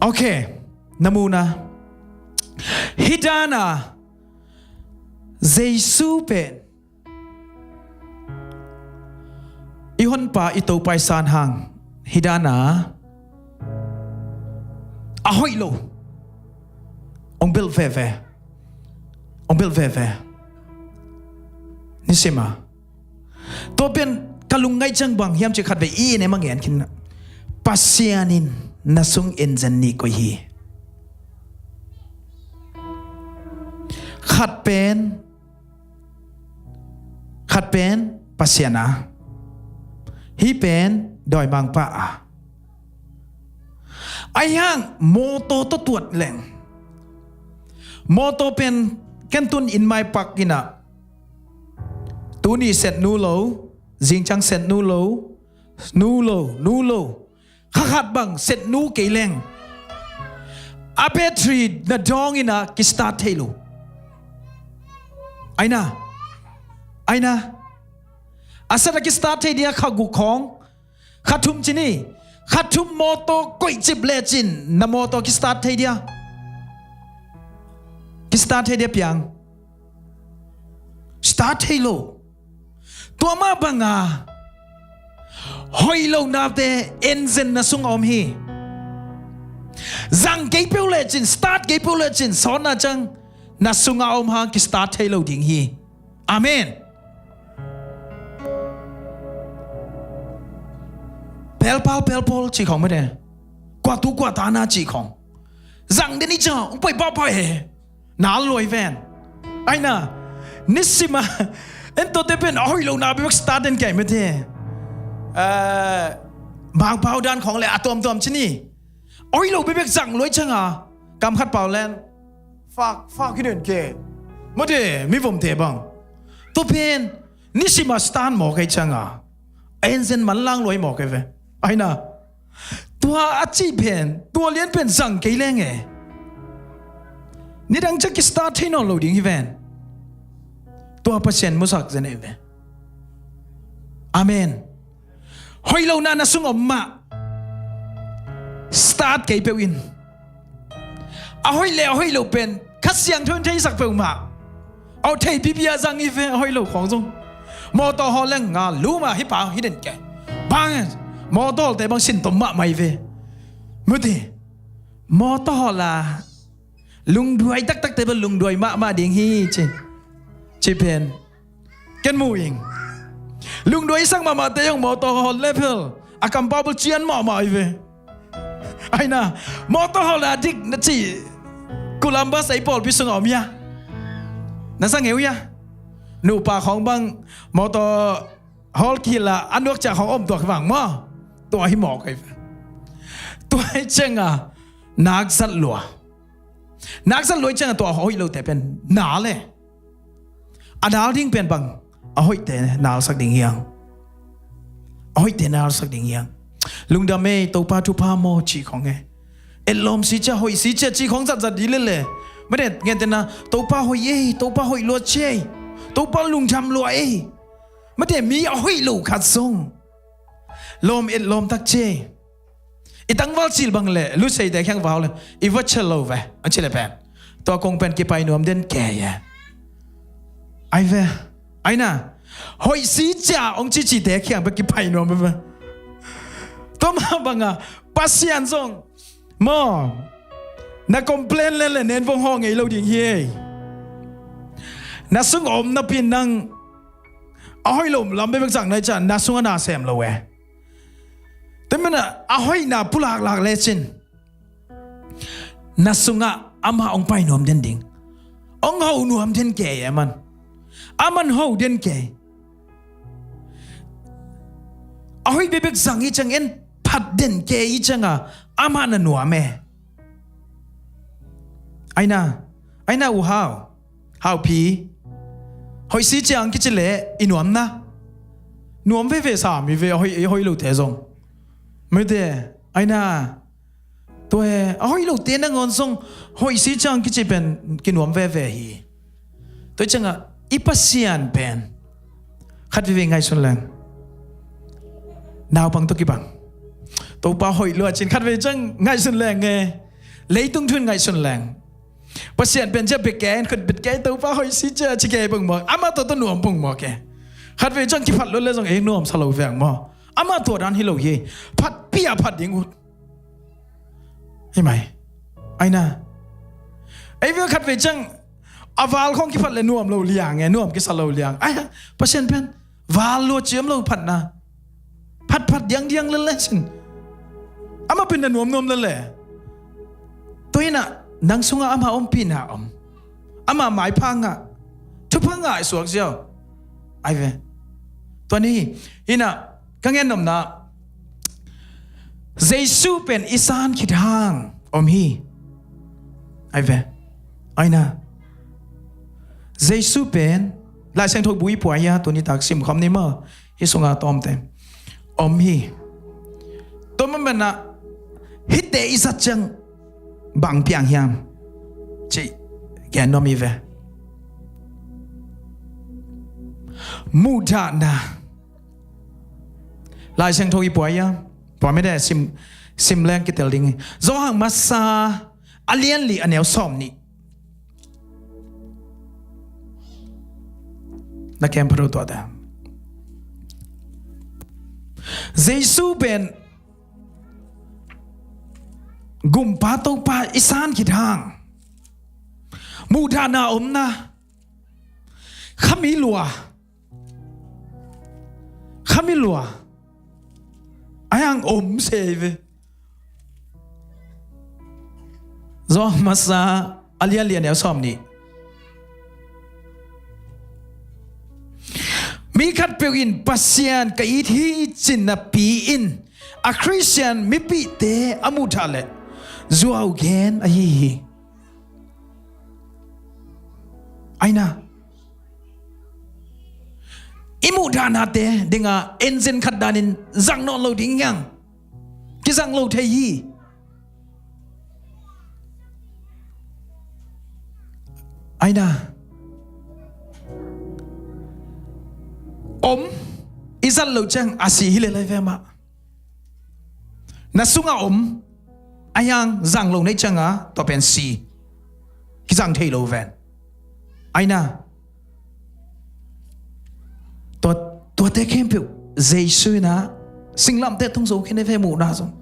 Ok. Na muhna. Hih dana Jesu pen i honpa i Topa i san hang hih dana a hoih lo ong belh veve. Ong belh veve. Nisim a. Tua pen ka lungngaih ciang bang hiam cih khatvei i in em a ngen khin na. Pasian in na sung en zen nih koih hi. Khat pen Khat pen Pasian a, hih pen dawimangpa a. Ahi hang mawtaw tawh tuat leng, mawtaw pen Ken tun in maipak inah, tuni set nu lo, zingciang set nu lo, nu lo, nu lo, kha khat bang set nu kei leng, a battery na dawng inah kistart thei lo. Aina, aina, a set a kistart thei dia kha guk khawng, kha thum ci ni, kha thum mawtaw koih cip lecin na mawtaw kistart thei dia, kistart thei dia piang. Start thei lo. Tua mah banga hoih lo nate engine na sung a om hi. Zang kei peuh lecin, start kei peuh lecin, sawnna ciang na sung a om hang kistart thei lo ding hi. Amen. Pelpal pelpol cih khawng mate, kuatu kuatana cih khawng zang den i ciang ung pai pahpah e. Nal luai ven. Aina, nisima en tote pen a hoih lo na bek start den kei mate. Eh, Mangpau dan khawng le a tuamtuam ci ni. A hoih lo bek zang luai cianga kam khat pau len fak, fak hi den kei mate, mi vomte bang. Tua pen nisima start mawk ei cianga engine manlang luai mawk ei ve. Aina, tua a cih pen, tua lian pen zang kei leng e, nidang ciang kistart thei nawn lo ding hi ven. Tua Pasian musak zen ei ve. Amen. Hoih lo na na sung om mah start kei peuh in. A hoih le a hoih lo pen Kha Siangtho in theisak peuhmah. Au thei pipia zang i ve, a hoih lo khawng zong. Mawtaw hawl leng nga luma hi pa hi den kei. Bang mawtaw hawlte bang sin tom mahmah i ve. Mute, mawtaw hawla lungduai taktakte bang lungduai mahmah ding hi ci, ci pen ken mu ing. Lungduai sak mahmahte zong mawtaw hawl level a kampau bul cian mahmah i ve. Aina, mawtaw hawla dik na ci Columbus ei pawlpi sungah om hia? Na sa ngeu hia? Nupa khawng bang mawtaw hawl kila a nuak ciah khawng om tuak vang maw? Tua hi mawk ei ve. Tua hi cianga nak zat lua. Nak zat luai cianga tua a hoih lote pen nal e. A nal ding pen bang, a hoihte nalsak ding hiang. A hoihte nalsak ding hiang. Lungdam ei, Topa thupha maw cih khawng e. Etlawm si cia, hoih si cia cih khawng zatzat dih lele. Mate ngen tena Topa hoih ei, Topa hoih lua ci ei, Topa lungdam lua ei. Mate mi a hoih lo khat zong lawm etlawm tak ci ei. I tangval cil bang le luseite khiang vau le i va cel lo ve, a ci le pen tua kong pen kipai nuam den kei e. Ai ve, aina, hoih si cia ong cicite khiang pen kipai nuam ve. Tua mah banga Pasian zong maw, na complain le le nen vong haw ngei lo ding hi ei. Na sung om napi nang a hoih lo lam bekbek zang nai ciah na sungah na sem lo e. Tua mena a hoihna pulaklak lecin na sungah amah hong pai nuam den ding, hong ho nuam den kei e man. Aman ho den kei. A hoih bekbek zang i ciang en phat den kei i cianga amah na nuam e. Aina, aina u hau, hau phi. Hoih si ciang kici le i nuamna nuam veve sa mi ve, a hoih, a hoih lote zong. Mite, aina, tua e, a hoih lote nangawn zong hoih si ciang kici pen kinuam veve hi. Tua cianga i Pasian pen khat veve ngaihsun leng. Naupang tawh kibang Topa hoih lua cin khat vei ciang ngaihsun leng e. Leitung thun ngaihsun leng. Pasian pen cia bek kei, khut bek kei, Topa hoih si cia ci kei pungmawk, amah tawh tawh nuam pungmawk e. Khat vei ciang kiphat lo le zong ei nuam sa lo veng maw? Amah tua dan hi lo hi. Phat pia phat ding ut. Hi mai. Aina, ei ve khat vei ciang a val khawng kiphat le nuam lo liang e, nuam kisa lo liang. Ai, Pasian pen val lua ciam lo phatna. Phatphat diangdiang lele sin. Amah pen na nuamnuam lele. Tua inah nang sungah amah ompihna om. Amah maipha ngah, thupha ngah i suak ziau. Ai ve. Tua ni inah ka ngen nopna Jesu pen i san khit hang om hi. Ai ve. Aina, Jesu pen Lai Siangtho bu i pua hia, tuni tak sim khawm ni maw. Hih sunga tawmte om hi. Tua man banah hihte i zat ciang bang piang hiam cih gen nuam hi ve. Muhdahna. Lai Siangtho i pua hia, pua mite sim, sim leng kitel ding hi. Johan Masa a lian li a neu sawm nih. Na kem pharo tua ta. Jesu pen gumpa Topa i san khit hang muhdahna omna, khami lua, khami lua a hang om se ve. Johan Masa a lian li a neu sawm nih. Mi khatpeuh in Pasian ka it hi ci napi-in a Khristian mipihte a muhdah leh zuau gen ahi hi. Aina, i muhdahnate dinga engine khat danin zang nawn lo ding hiang. Kizang lo thei hi. Aina, om i zat lo ciang a si hi le lai ve mah. Na sunga om a hiang zang lo nei cianga tua pen si. Kizang thei lo ven. Aina, tua, tuate khempeuh Jesu ina singlamte tung zo khin e ve muhna zong.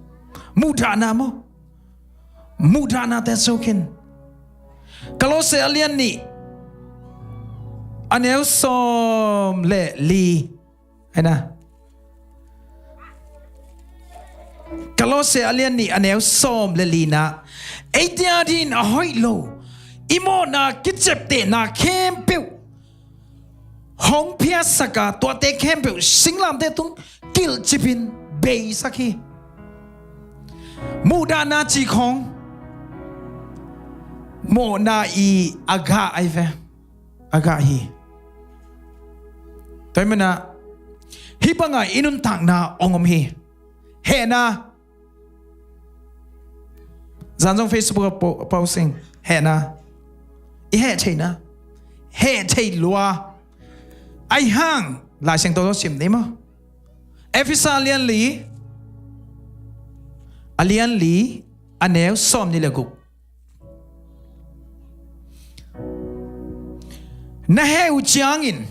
Muhdahna maw? Muhdahnate zo khin. Kolose a lian nih a neu sawm le li. Aina, Kolose a lian nih a neu sawm le lina. Eite adingin a hoih lo i mawhna kiciaptehna khempeuh hong phiatsaka tuate khempeuh singlamte tung kilhcipin beisak hi. Muhdahna ci khong mawhna i a gah ai ve. A gah hi. Tua hi mana hih banga i nuntakna ong om hi. Hehna. Zan zong Facebook a po-, posting. Hehna. I heh theihna. Heh thei lua. Ai hang Lai Siangtho sim ni maw? Efesa a lian li, a lian li a neu sawm nih le guk. Na heh uh ciangin,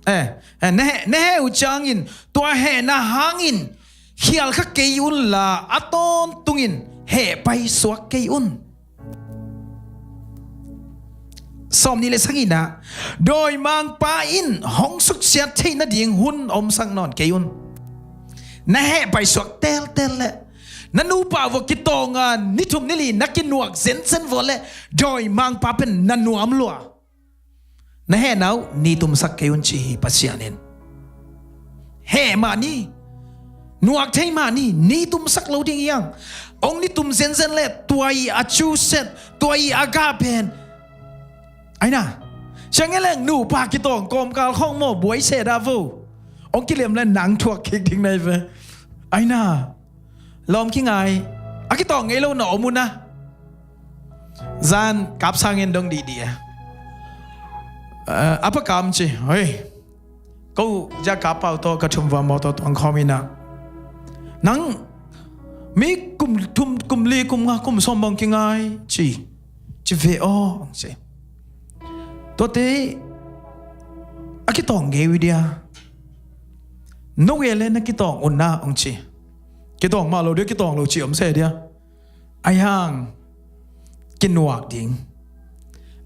eh, eh, na heh, na heh uh ciangin tua hehna hangin khial kha kei unla a tawntungin heh paisuak kei un. Sawm nih le sagihna, dawimangpa in hong suksiat theih nading hun omsak nawn kei un. Na heh paisuak teltel le na nupa vua kitawnga ni thum ni li na kinuak zenzen vua le dawimangpa pen na nuam lua. Na hehna uh nitumsak kei un ci hi Pasian in. Heh mah ni, nuak thei mah ni, nitumsak lo ding hiang. Ong nitum zenzen le tua i a cuset, tua i a gah pen. Aina, siang e leng nupa kitawng kawmkal khong maw buai se dah vo. Ong kiliam le nang thuak kik ding nai ve. Aina, lawm kingai. A kitawng ngei lo na om un a. Zan kap sangin dong dihdih e. Eh, a pa kam ci, hoi. Ko zia kap pau tawh ka thum vua mawtaw tuang khawm ina. Nang mi kum thum, kum li, kum nga, kum sawm bang kingai ci. Ci ve aw, ong ci. Tuate a kitawng ngei uh dia. No e le na kitawng un na, ong ci. Kitawng mah lo dia, kitawng lo ci om se dia. Ai hang kinuak ding.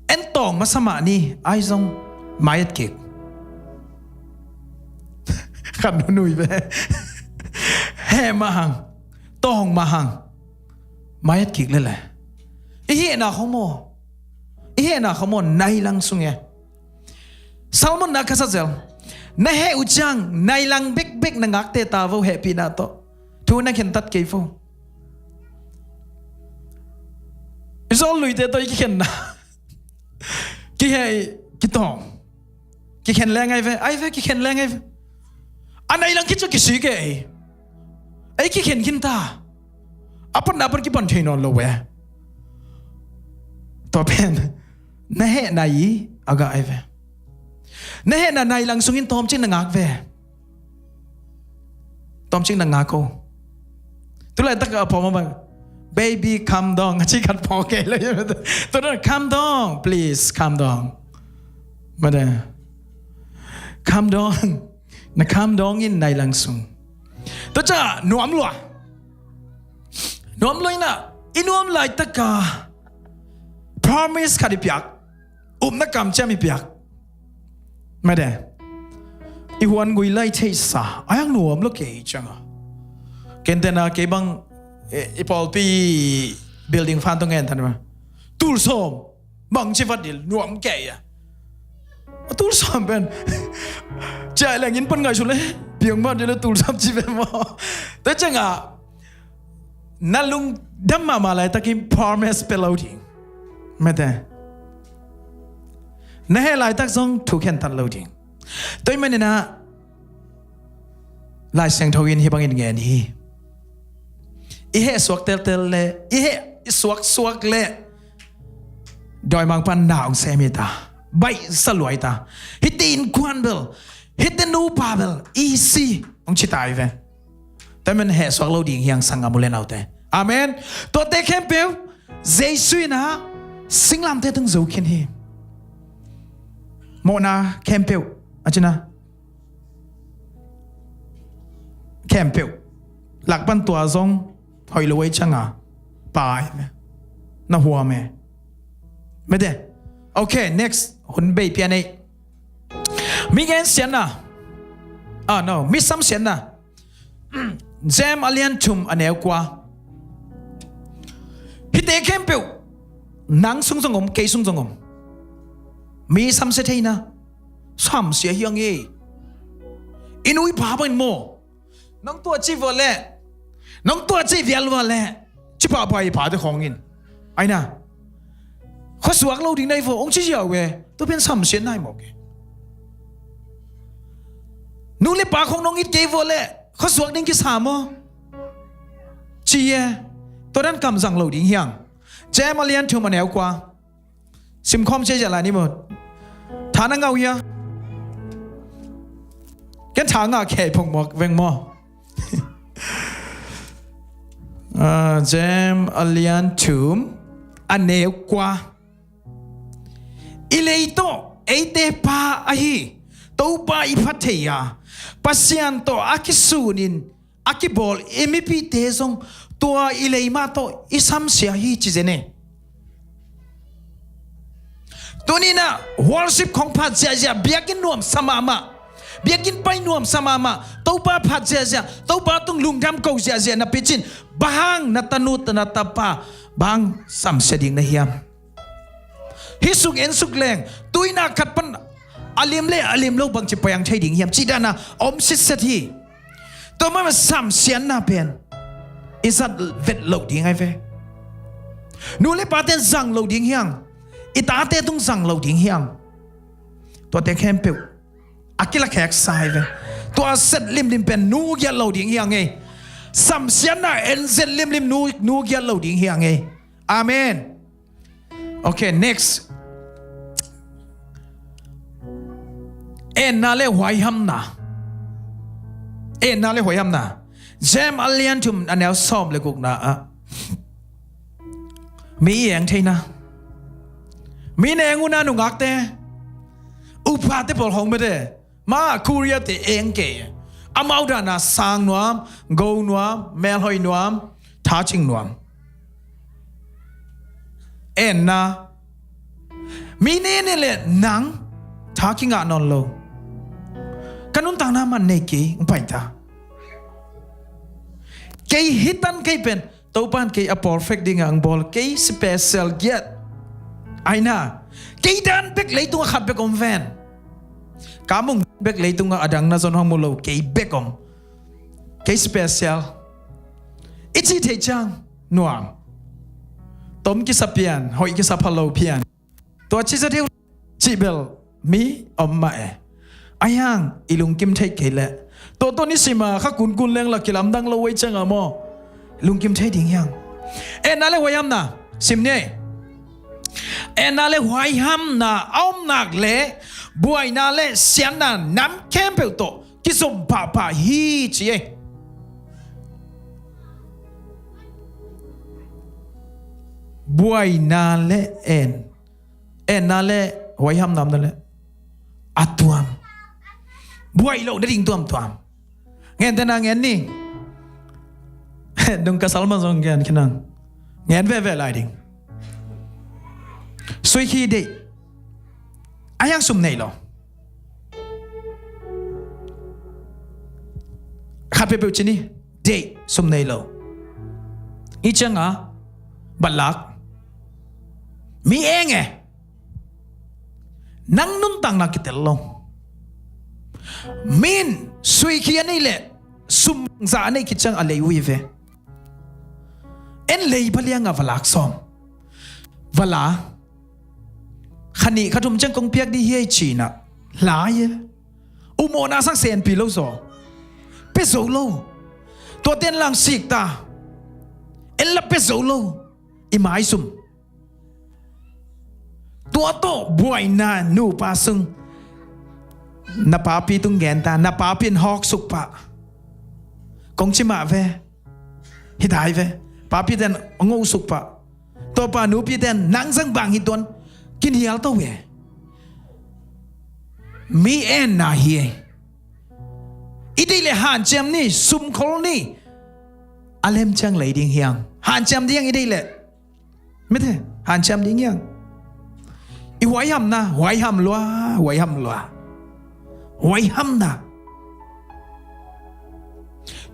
En tawng masa mah ni, ai zong maiat kik. Khat nunui ve. Heh mah hang, tawng mah hang, maiat kik lele. I hehna khong maw, i hehna khong maw nai lang sung e. Salmon na ka sa zel. Na heh uh ciang nai lang bekbek na ngakte ta vo hehpihna tawh. Thu na khentat kei vo. I zawl luite tawh i kikhenna. Kiheh i kitawng. Kikhen leng ai ve, ai ve, kikhen leng ai ve. A nai lang khit ciang kisik e. Ei kikhen khin ta. A patna pan kipan thei nawn lo ve. Tua pen na hehna i a gah ai ve. Na hehna nai lang sungin tawmcik na ngak ve. Tawmcik na ngak ko. Tulaitak a pawm a bang, "Baby, calm down," a ci khat pawm kei lo. Tua dan, "Calm down, please, calm down." Mate. Calm down. Na calm down in nai lang sung. Tua ciang nuam lua. Nuam lua in a, i nuam laitak a promise khat i piak. Upna kamciam i piak. Mate. I huan gui lai theihsa. A hiang nuam lo kei ciang a. Ken tena kei bang, eh, i pawlpi building fan tawh ngen than ma. Tul sawm. Bangci vat dil nuam kei a. A tul sawm pen. Ciah leng inn pan ngaihsut le. Piang vat dil a tul sawm ci pen maw. Tua ciang a. Na lungdam mahmah laitakin promise pia lo ding. Mate. Na heh laitak zong thu khen tan lo ding. Tua ahih manin a Lai Siangtho in hih bangin ngen hi. I heh suak teltel le, i heh i suaksuak le dawimangpa'n na hong sem hi ta. Baihsa lua hi ta. Hihte innkuan bel, hihte nupa bel, easy hong ci ta hi ve. Tua ahih manin heh suak lo ding hi hang sanggam u le naute. Amen. Tuate khempeuh Jesu in a singlamteh tung zo khin hi. Mawhna khempeuh a cina khempeuh lak pan tua zong hoih lo ei ciang a pai me. Na huam e. Mate. Okay, next. Hun bei pian ei. Mi gensiatna. Ah, no. Mi samsiatna. James a lian thum a neu kua. Hihte khempeuh nang sung zong om, kei sung zong om. Mi samsia theihna. Samsia hi hang e. I nu i pa bangin maw. Nong tua ci vua le, nong tua ci vial vua le, ci pahpah i pate khawng in. Aina. Khuasuak lo ding na hi vua, hong ci ziau e. Tua pen samsiatna hi mawk e. Nu le pa khawng nong it kei vua le, khuasuak ding kisa maw. Ci e. Tua dan kam zang lo ding hi hang. James a lian thum a neu kua. Simkhawm cia zia lai ni maw. Tha na ngah uh hia? Ken tha ngah khei phong mawk veng maw. Ah, James a lian thum a neu kua. I lei tawh eite pa ahi Topa i phat thei a, Pasian tawh a kisunin a kibawl i mipite zong tua i lei mah tawh i samsia hi ci zen e. Tuni-in ah worship khawng phat ziahziah, biakinn nuamsa mahmah, biakinn pai nuamsa mahmah, Topa phat ziahziah, Topa tung lungdam ko ziahziah napi cin, bang hang na tanu na tapa bang hang samsia ding na hiam? Hih suk en suk leng, tu-in ah khat pan a lim le a lim lo bangci pai ang thei ding hiam cih dan a om sitset hi. Tua mah samsiatna pen i zat vet loh ding ahi ve. Nu le pate'n zang loh ding hi hang. I tate tung zang loh ding hi hang. Tuate khempeuh a kilakheksa ahi ve. Tua set limlim pen nu giat loh ding hi hang e. Samsiatna en set limlim nu, nu giat loh ding hi hang e. Amen. Okay, next. Enna le huaihamna. Enna le huaihamna. James a lian thum a neu sawm le gukna ah, mi i eng theihna. Mi na eng uh na, nungakte, upate pawl hong mete. Mah Korea te eng kei. Amau dan a sang nuam, go nuam, melhoih nuam, thacing nuam. Enna. Mi nene le nang tha kingah nawn lo. Ka nuntakna man nei kei, hong pai ta. Kei hi tan kei pen Topa'n kei a perfect dingin hong bawl, kei special giat. Aina, kei dan bek leitungah khat bek om ven. Ka mung bek leitungah a dang na zon hong mu lo, kei bek om. Kei special. I cih theih ciang nuam. Tom kisa pian, hoih kisa pha lo pian. Tua ci zaw deuh cih bel mi om mah e. Ahi hang i lungkim thei kei leh, tua tawh nisima kha kunkun leng la kilamdang lo ei cianga maw, lungkim thei ding hiang. Etna le huaihamna sim ni. Etna le huaihamna a om nak leh buaina le siatna nam khempeuh tawh kizom pahpah hi ci ei. Buaina le en, etna le huaihamna omna le a tuam. Buai lo nading tuamtuam. Ngentena ngen ni. Nung ka salman zong ngen khinang. Ngen veve lai ding. Suikhi deih. Ahi hang sum nei lo. Khat peuhpeuh ci ni. Deih, sum nei lo. Hih cianga balak, mi eng e. Nang nuntakna kitel lo. Min suikhi a nei leh sum bangzah a nei khit ciang a lei uh hi ve. En lei balianga valak sawm. Vala. Kha nih kha thum ciang kong piak dih hi ei cinah lai e. Umawhna sang senpi lo zaw. Pia zo lo. Tuate en lang sik ta. En la pia zo lo. I maisum. Tua tawh buaina nupa sung. Na papi tung gen ta, na papi in hawk suk pah. Kong ci mah ve. Hi dai ve. Papi ten a ngo suk pah. Tua pa nupi ten nang zang bang hi tuan. Kinial to ve. Mi enna hi. I deih le hanciam ni, sumkhol ni. A lem ciang lei ding hiang. Hanciam ding i deih le. Mite, hanciam ding hiang. I huaihamna, huaiham lua, huaiham lua. Huaihamna.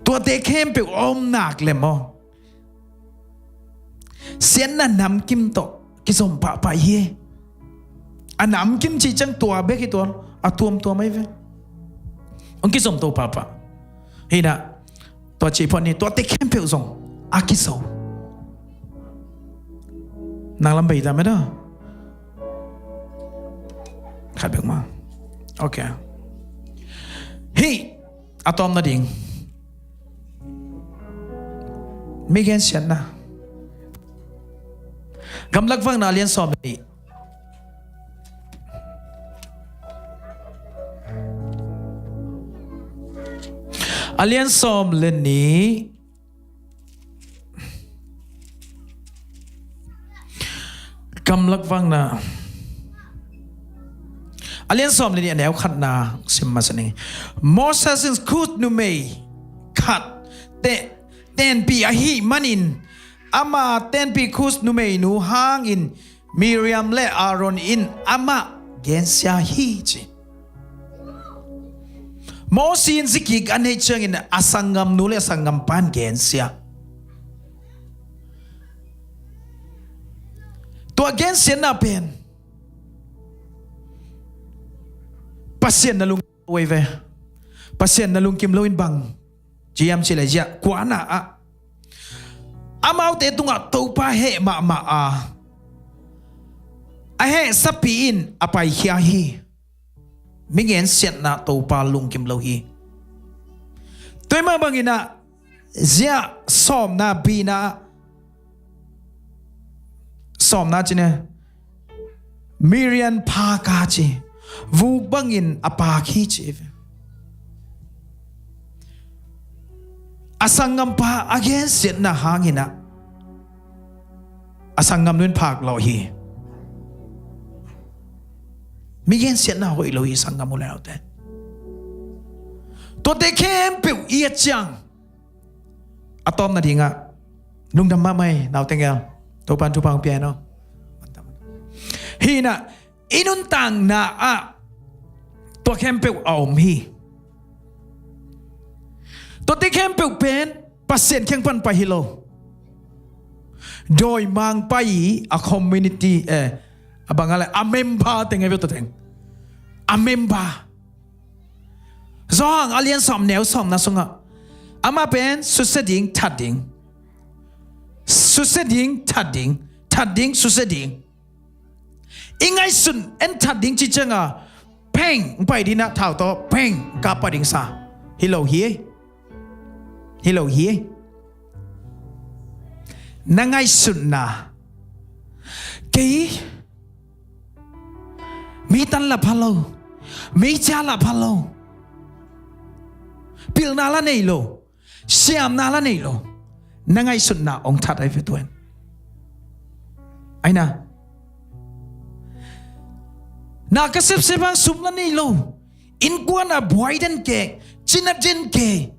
Tuate khempeuh a om nak le maw, siatna namkim tawh kizom pahpah hi. A namkim cih ciang tua bek hi tuan, a tuamtuam ahi ve. Hong kizom to pahpah. Hi na, tua cih phot ni, tuate khempeuh zong a kizo. Nang lam bei ta meda. Khat bek ma. Ok. Hi. A tawm nading. Mi gensiatna. Gamlak Vakna a lian sawm le nih. A lian sawm le nih. Gamlak Vakna a lian sawm le nih a neu khatna sim masa ning. Moses in Kush numei khat te, tenpih ahih manin ama tenpih Kush numeinu hangin Miriam le Aaron in amah gensia hi ci. Mosi in zikik a neih ciangin a sanggamnu le a sanggampa in gensia. Tua gensiatna pen Pasian na lungkim lo ei ve. Pasian na lungkim lo in bang ci hiam cih leh zia kuana ah amaute tungah Topa heh mahmah a, a hehsapi in a paikhia hi. Mi gensiatna Topa lungkim lo hi. Tua mah bangin ah zia sawmna bina ah, sawmna ci ne, Miriam pha ka ci, vuk bangin a pak hi ci. A sanggampa a gensiatna hangin ah a sanggamnu in phak lawh hi. Mi gensiatna hoih lo hi sanggam u le naute. Tuate khempeuh i et ciang a tawm nadingah lungdam mahmah hi, naute ngel. Topan thupha hong pia hen aw. Hi na, i nuntakna ah tua khempeuh a om hi. Tuate khempeuh pen Pasian kiang pan pai hi lo. Dawimangpa i a community, eh, a bang a le a member teng e, tua teng a member. Johan a lian sawm neu sawmna sungah amah pen susia ding, that ding, susia ding, that ding, that ding, susia ding. I ngaihsun en that ding ci cianga Peng, pai ding a thau tawh peng, kap pah ding sa. Hi lo hi. Hi lo hi. Na ngaihsutna. Kei mi tan la pha lo, mi ca la pha lo, pilna la nei lo, siamna la nei lo. Na ngaihsutna hong that ahi ve tua in. Aina, na ka sepsep hang sum la nei lo, innkuan a buai den ke, cina den ke,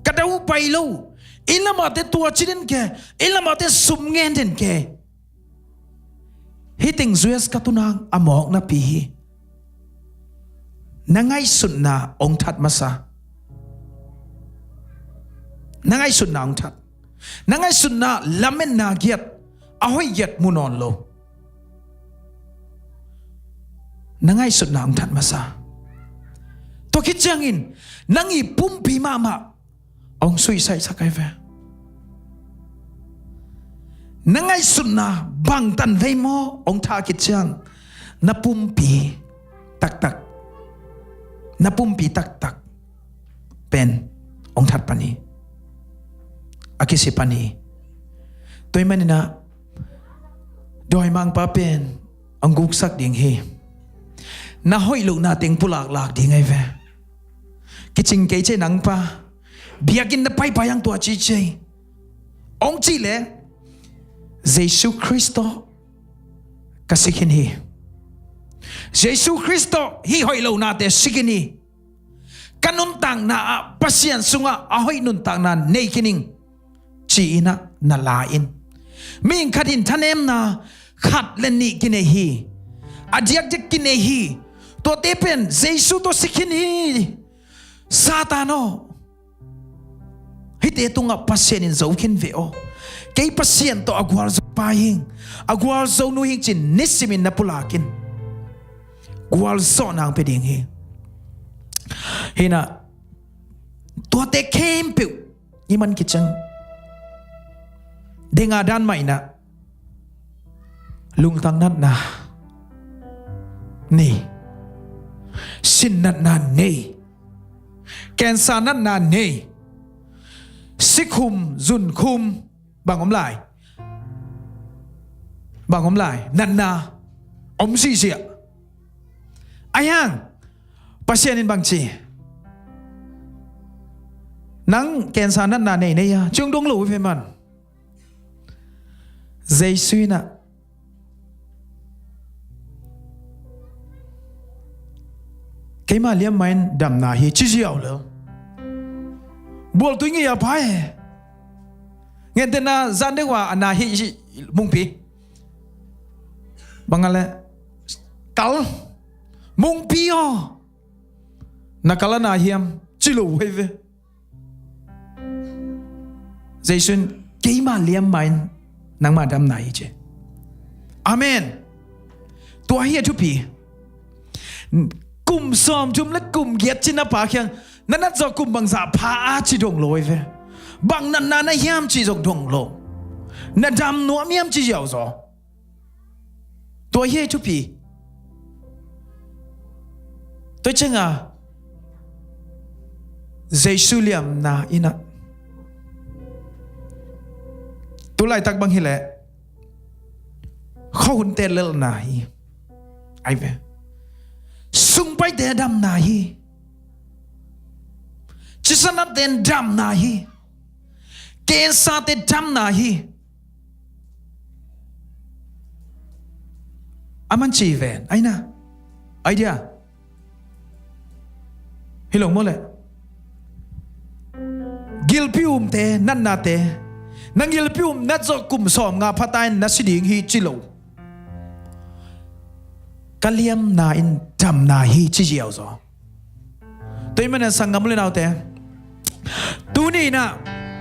ka dau pai lo, inn lamah te tua ci den ke, inn lamah te sum ngen den ke. Hih teng U S ka tun hang a mawk napi hi. Na ngaihsutna hong that masa. Na ngaihsutna hong that. Na ngaihsutna lametna giat, a hoih giat mu nawn lo. Na ngaihsutna hong that masa. Tua khit ciangin nang i pumpi mahmah hong suihsaisak ahi ve. Na ngaihsutna bangtan vei maw hong that khit ciang, na pumpi taktak, na pumpi taktak pen hong that pan hi. A kisi pan hi. Tua ahih manin ah dawimangpa pen hong guksak ding hi. Na hoih lohna teng pulaklak ding ahi ve. Kicing kei cei nangpa, biakinn na paipai hang tua ci cei. Hong cih leh Jesu Khrist tawh ka si khin hi. Jesu Khrist tawh hih hoih lohnate si khin hi. Ka nuntakna ah Pasian sungah a hoih nuntakna nei khin ing, ci-in ah na la in. Mihing khat in thanemna khat le nih kinei hi. A diakdiak kinei hi. Tuate pen Jesu tawh si khin hi. Satan aw, hihte tungah Pasian in zo khin ve aw. Kei Pasian tawh a gualzo pa hing, a gualzo nu hing cin nisimin na pulak in. Gualzawhna hong pia ding hi. Hi in ah tuate khempeuh i man kiciang, denga dan mah in ah lungtang natna nei, sin natna nei, cancer natna nei, sikhum, zunkhum, bang om lai? Bang om lai? Natna om sihsiah. Ahi hang Pasian in bang ci? Nang cancer natna nei nei a, ciong dong lo ve man. Jesu in ah, keima liamma in damna hi, ci ziau lo. Bualtui ngei a pai. Ngente na zan deuh a na hi, mungpi. Bang a le kal, mungpi aw, na kal a na hiam, ci lo hei ve. Jesu in keima liamma in nangma damna hi ci. Amen. Tua hi a thupi. Kum sawmthum le kum giat cina pa kiang, na nat zawh kum bangzah pha a ci dong lo hi ve. Bang natna na hiam ci zong dong lo. Na dam nuam hiam ci ziau zaw. Tua hi a thupi. Tua cianga Jesu liamna in ah, tu laitak bang hileh khuahunte lelhna hi. Ai ve. Sungpaite damna hi. Cisanapte damna hi. Kensate damna hi. A man ci ven aina. Idea. Hi lo maw le. Gilpi umte, natnate, na gilpi um nat zawh kum sawm nga phata in na si ding hi ci lo. Ka liamna in damna hi ci ziau zaw. Tua ahih manin sanggam u le naute, tuni in ah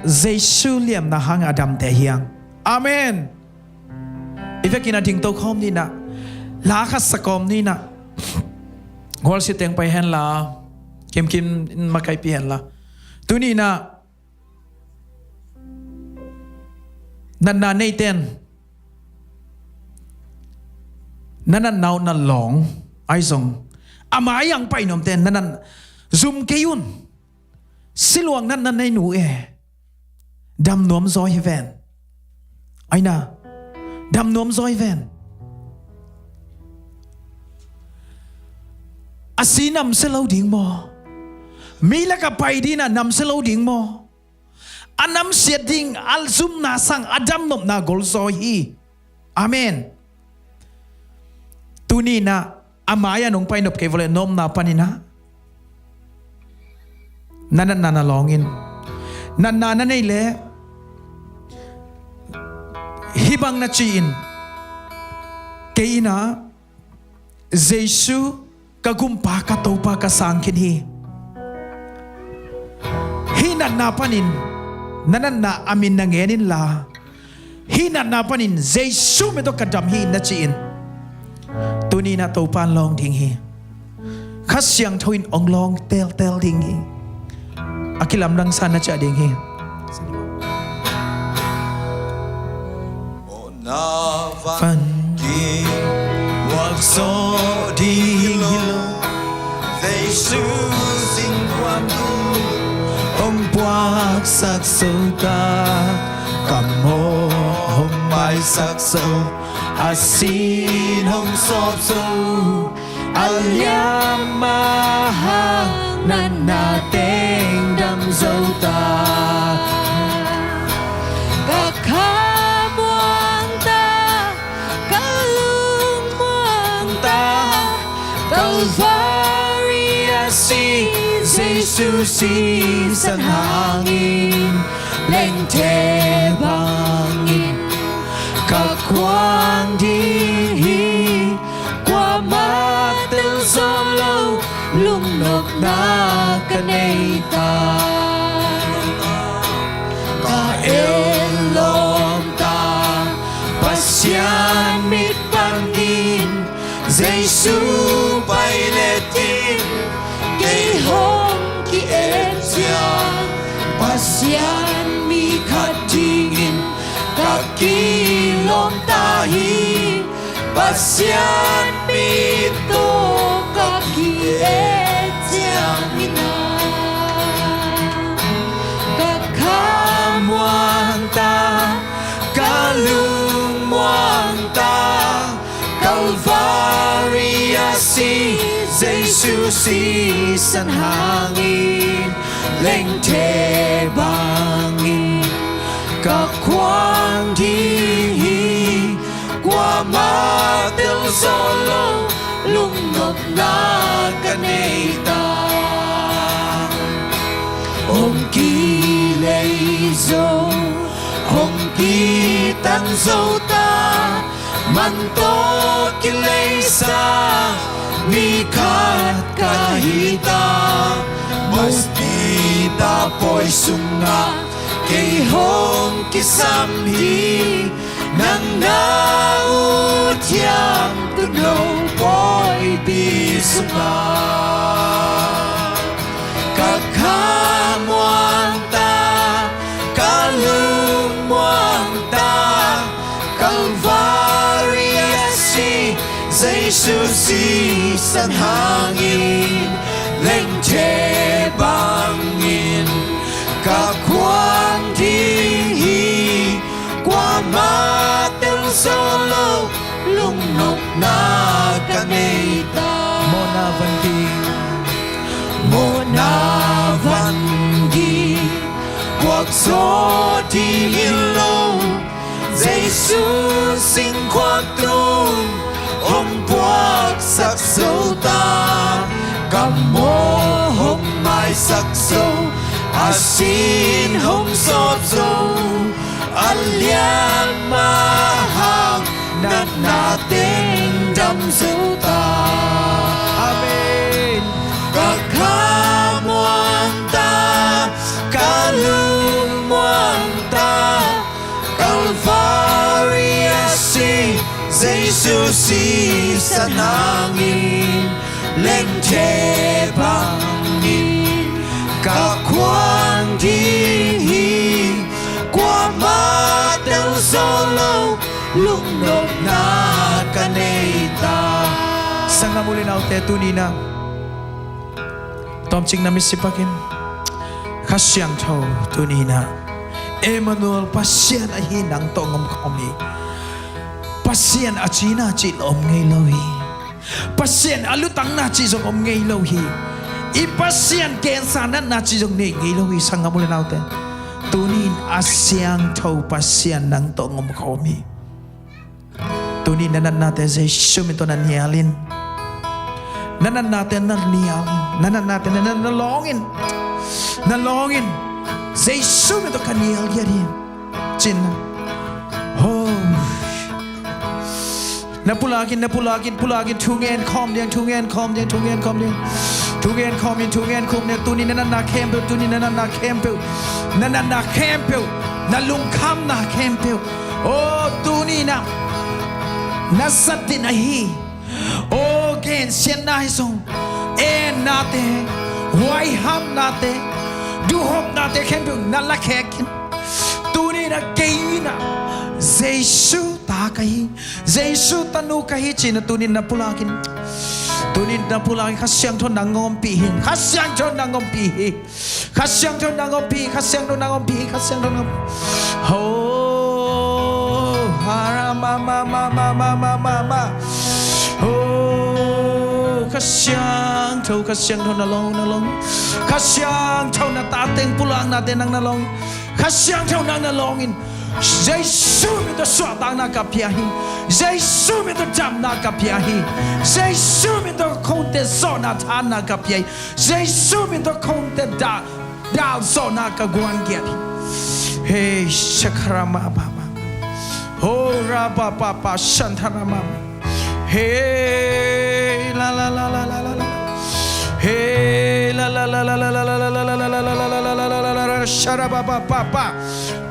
Jesu liamna hang a damte hiang. Amen. I vekin a dingto khawm ni in ah, la khat sa kawm ni in ah, gualsi teng pai hen la, kimkim in makaihpih hen la. Tuni in ah natna neite in na natna uh na lawng ahi zong, a mai-ah hong pai nuamte, na natna zum kei un. Siluang natna nei nu e, dam nuam zaw hi ven. Aina, dam nuam zaw hi ven. A si namsia lo ding maw? Mi lakah pai ding a namsia lo ding maw? A namsiat ding a zumna sang a damnopna golzaw hi. Amen. Tuni-in ah a mai-ah nong pai nop kei vawleh, na omna panin ah na natna na lawng in. Natna na neih leh hih bang na ci in, kei in ah Jesu ka Gumpa, ka Topa ka sang khin hi. Hih natna panin na natna a min na ngen inla, hih natna panin Jesu min tawh ka dam hi na ci in, tuni-in ah Topa in lawng ding hi. Kha Siangtho in hong lawng teltel ding hi. A kilamdang sa na ciah ding hi. Van ki wakzaw ding hi lo. Jesu singkhuak tung hong puaksak zo ta, ka mawh hong maisak zo, a sin hong sawp zo, a liamma hang natna teng dam zo ta. Ka kha muang ta, ka lung muang ta, Calvary a si Jesu sisan hangin, lengthe bangin ka khuang ding hi. Kuamah tel zo lo lungnopna ka nei ta. Ka et lawm ta, Pasian mit panin Jesu pailet in kei hong ki-et ciang, Pasian mi khat dingin ka kilawm ta hi. Pasian mit tawh ka ki-et ciangin ah, ka kha muang ta, ka lung muang ta, Calvary a si Jesu sisan hangin, lengthe bangin ka khuang ding hi. Kuamah tel zo lo lungnopna ka nei ta. Hong kilei zo, hong kitang zo ta, man tawh kileisa mi khat ka hi ta. Mosquito pawi sungah kei hong kisam hi. Nang na ut hiam, tuuno pawipi sungah ka kha muang ta, ka lung muang ta, Calvary a si Jesu sisan hangin, lengthe bangin ka khuang ding hi. Kuamah tel zo lo lungnopna ka nei ta. Mawhna van ki, mawhna van ki, puak zo ding hi lo. Jesu singkhuak tung hong puaksak zo ta, ka mawh hong maisak zo, a sin hong sawp zo, a liamma hang natna teng dam zo ta. Amen. Ka kha muang ta, ka lung muang ta, Calvary a si Jesu sisan hangin, lengthe bangin ka khuang ding hi. Kuamah tel zo lo lungnopna ka nei ta. Sanggam u le naute, tuni-in ah Tawmcik na misi pakin Kha Siangtho tuni-in ah Emmanuel, Pasian ahi nang tawh hong om khawm hi. Pasian a cina cih om ngei lo hi. Pasian a lutangna cih zong om ngei lo hi. I Pasian gensa natna cih zong nei ngei lo hi, sanggam u le naute. Tuni-in a siangtho Pasian nang tawh hong om khawm hi. Tuni na natnate Jesu min tawh na nial in. Na natnate na nial in. Na natnate na, na, na lawng in. Na lawng in. Jesu min tawh ka nial giat hi, ci-in. Oh. Na pulak in, na pulak in, pulak in, thu ngen khawm ding, thu ngen khawm ding, thu ngen khawm ding. Thu ngen khawm in, thu ngen khawm ding. Tuni na natna khempeuh, tuni na natna khempeuh. Na natna khempeuh. Na lungkhamna khempeuh. Oh, tuni-in ah na sat ding ahi. Oh, gensiatna hi zong, ennate, huaihamnate, duhhopnate khempeuh na lakhek in. Tuni-in ah kei in ah Jesu ta ka hi, Jesu tanu ka hi, ci-in ah tuni-in na pulak in. Tuni-in na pulak in, Kha Siangtho nang ompih hi. Kha Siangtho nang ompih hi. Kha Siangtho nang ompih, Kha Siangtho nang ompih, Kha Siangtho nang ompih. Ho, hara ma, ma, ma. Ho, Kha Siangtho, Kha Siangtho na lawng, na lawng. Kha Siangtho na tateng pulaknate nang na lawng. Kha Siangtho nang na lawng in. Jesu min tawh suahtakna ka pia hi. Jesu min tawh damna ka pia hi. Jesu min tawh khonte zawhna thanna ka pia hi. Jesu min tawh khonte da, dal zawhna ka guan giat hi. Hey, shakarama ba ba. Ho, ra ba ba ba, shantarama. Hey, la la la. Hey, la la la, sharaba ba ba ba.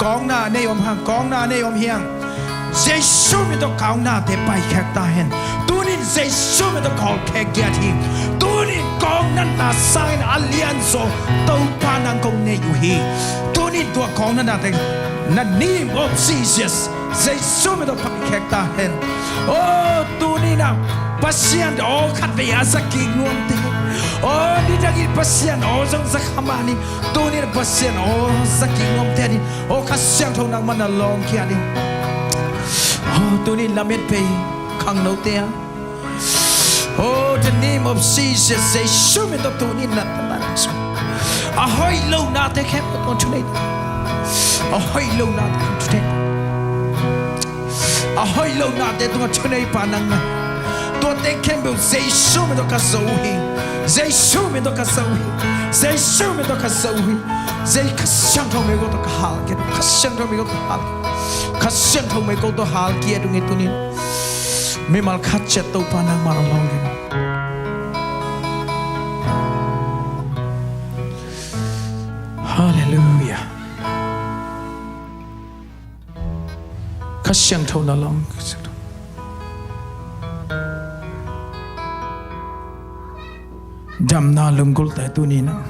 Kawkna nei om hiang, kawkna nei om hiang. Jesu min tawh kawknate paikhek ta hen. Tuni-in Jesu min tawh ka hawlkhek giat hi. Tuni-in kawknatna sangin a lianzaw Topa nang kong nei uh hi. Tuni-in tua kawknatnate na name of Jesus, Jesu min tawh paikhek ta hen. Oh, tuni-in ah Pasian aw khatvei a za kik nuamte. Oh, nidangin Pasian aw zong za kha mah ni. Tuni-in Pasian aw za kik nuamte ni. Oh, Kha Siangtho nangmah na lawng khia ni. Oh, tuni-in lametpei khangnote ah. Oh, the name of Jesus, Jesu min tawh tuni-in na, na, na, a hoih lonate khempeuh tungah thunei. A hoih lonate tungah thunei. A hoih lonate tungah thuneipa nang na. Tuate khempeuh Jesu min tawh ka zo uh hi. Jesu min tawh ka zo uh hi. Jesu min tawh ka zo uh hi. Je-, Kha Siangtho meikuang tawh ka hal giat uh. Kha Siangtho meikuang tawh hal. Kha Siangtho meikuang tawh hal giat uh nge tuni-in. Mimal khat ciat Topa nangmah na lawng in. Halleluiah. Kha Siangtho na lawng, Kha Siangtho. Damna lunggulhte tuni-in ah,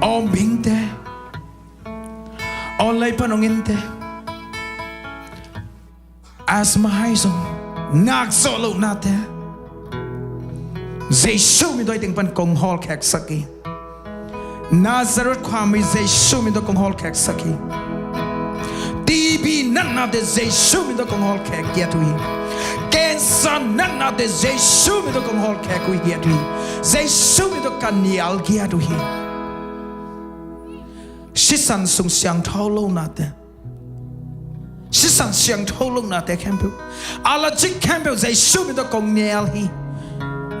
a om bingte, a ol lei pan hong innte, asthma hai zong, ngakzawh lohnate, Jesu min tawh hih teng pan kong hawlkheksak hi. Nazareth khuami Jesu min tawh kong hawlkheksak hi. T B natnate Jesu min tawh kong hawlkhek giat uh hi. Cancer natnate Jesu min tawh kong hawlkhek uh giat uh hi. Jesu min tawh ka nial giat uh hi. Sisan sung siangtho lonate, sisan siangtho lonate khempeuh, allergic khempeuh Jesu min tawh kong nial hi.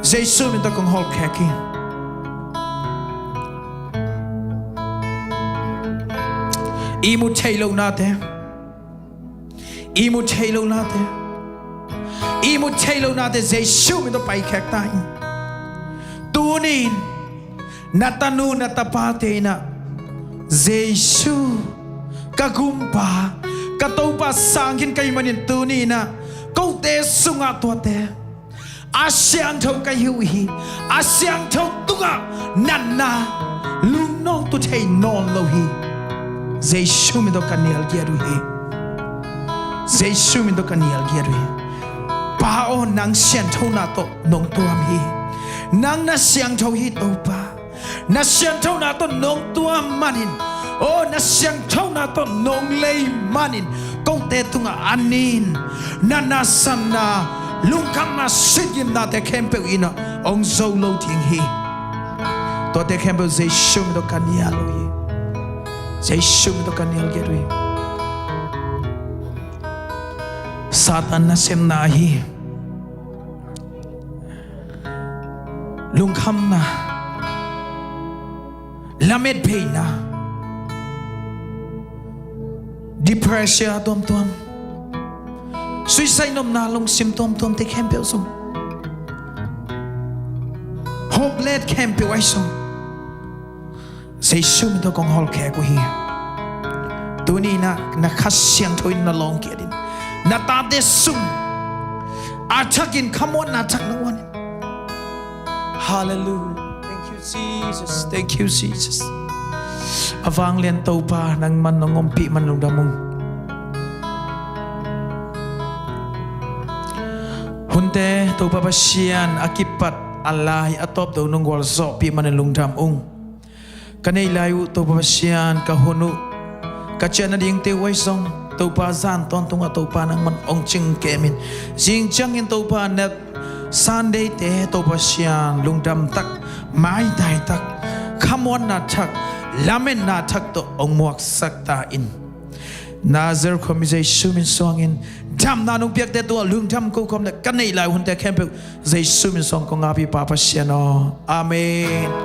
Jesu min tawh kong hawlkhek hi. Ihmu thei lonate, ihmu thei lonate, ihmu thei lonate Jesu min tawh paikhek ta hi. Tuni-in na tanu na tapate in ah, Jesu, ka gumpa, ka Topa sang khin ka hih manin tuni-in ah kote sungah tuate a siangtho ka hi uh hi. A siangtho tungah natna lungnawngtu thei nawn lo hi. Jesu min tawh ka nial giat uh hi. Jesu min tawh ka nial giat uh hi. Pa aw, nang sianthona tawh nong tuam hi. Nang na siangtho hi Topa. Na siangthona tawh nong tuam manin, aw, na siangthona tawh nong lei manin, kote tungah a nin na nasanna, lungkhamna, sitgimnate khempeuh in ah hong zo lo ding hi. Tuate khempeuh Jesu min tawh ka nial uh hi. Jesu min tawh ka nial giat uh hi. Satan nasepna ahi lungkhamna, lametbeina, depression tuamtuam, suicide nopna lungsim tuamtuamte khempeuh zong, hopeless khempeuh ahi zong, Jesu min tawh kong hawlkhek uh hi. Tuni in ah na Kha Siangtho in na lawng kiat in, na tate sung a thakin khamuanna thak na uan in. Hallelujah. Thank you, Jesus. Thank you, Jesus. A vanglian Topa, nangman nong ompih man lungdam ung. Hunte Topa Pasian, a kipat a lai a tawpdo nong gualzawhpih manin lungdam ung. Ka neih lai uh Topa Pasian, ka hun uh, ka ciah nadingte uh ahi zong, Topa, zan tawntungah Topa nangman hong cingkem in. Zing ciangin Topa, na Sunday-te Topa Pasian, lungdam tak, maitai tak, khamuanna thak, lametna thak tawh hong muaksak ta in. Nazareth khuami Jesu min suangin damna nong piakte tungah lungdam ko khawm le, ka neih lai hunte khempeuh Jesu min suang kong ap hi, Pa Pasian aw. Amen.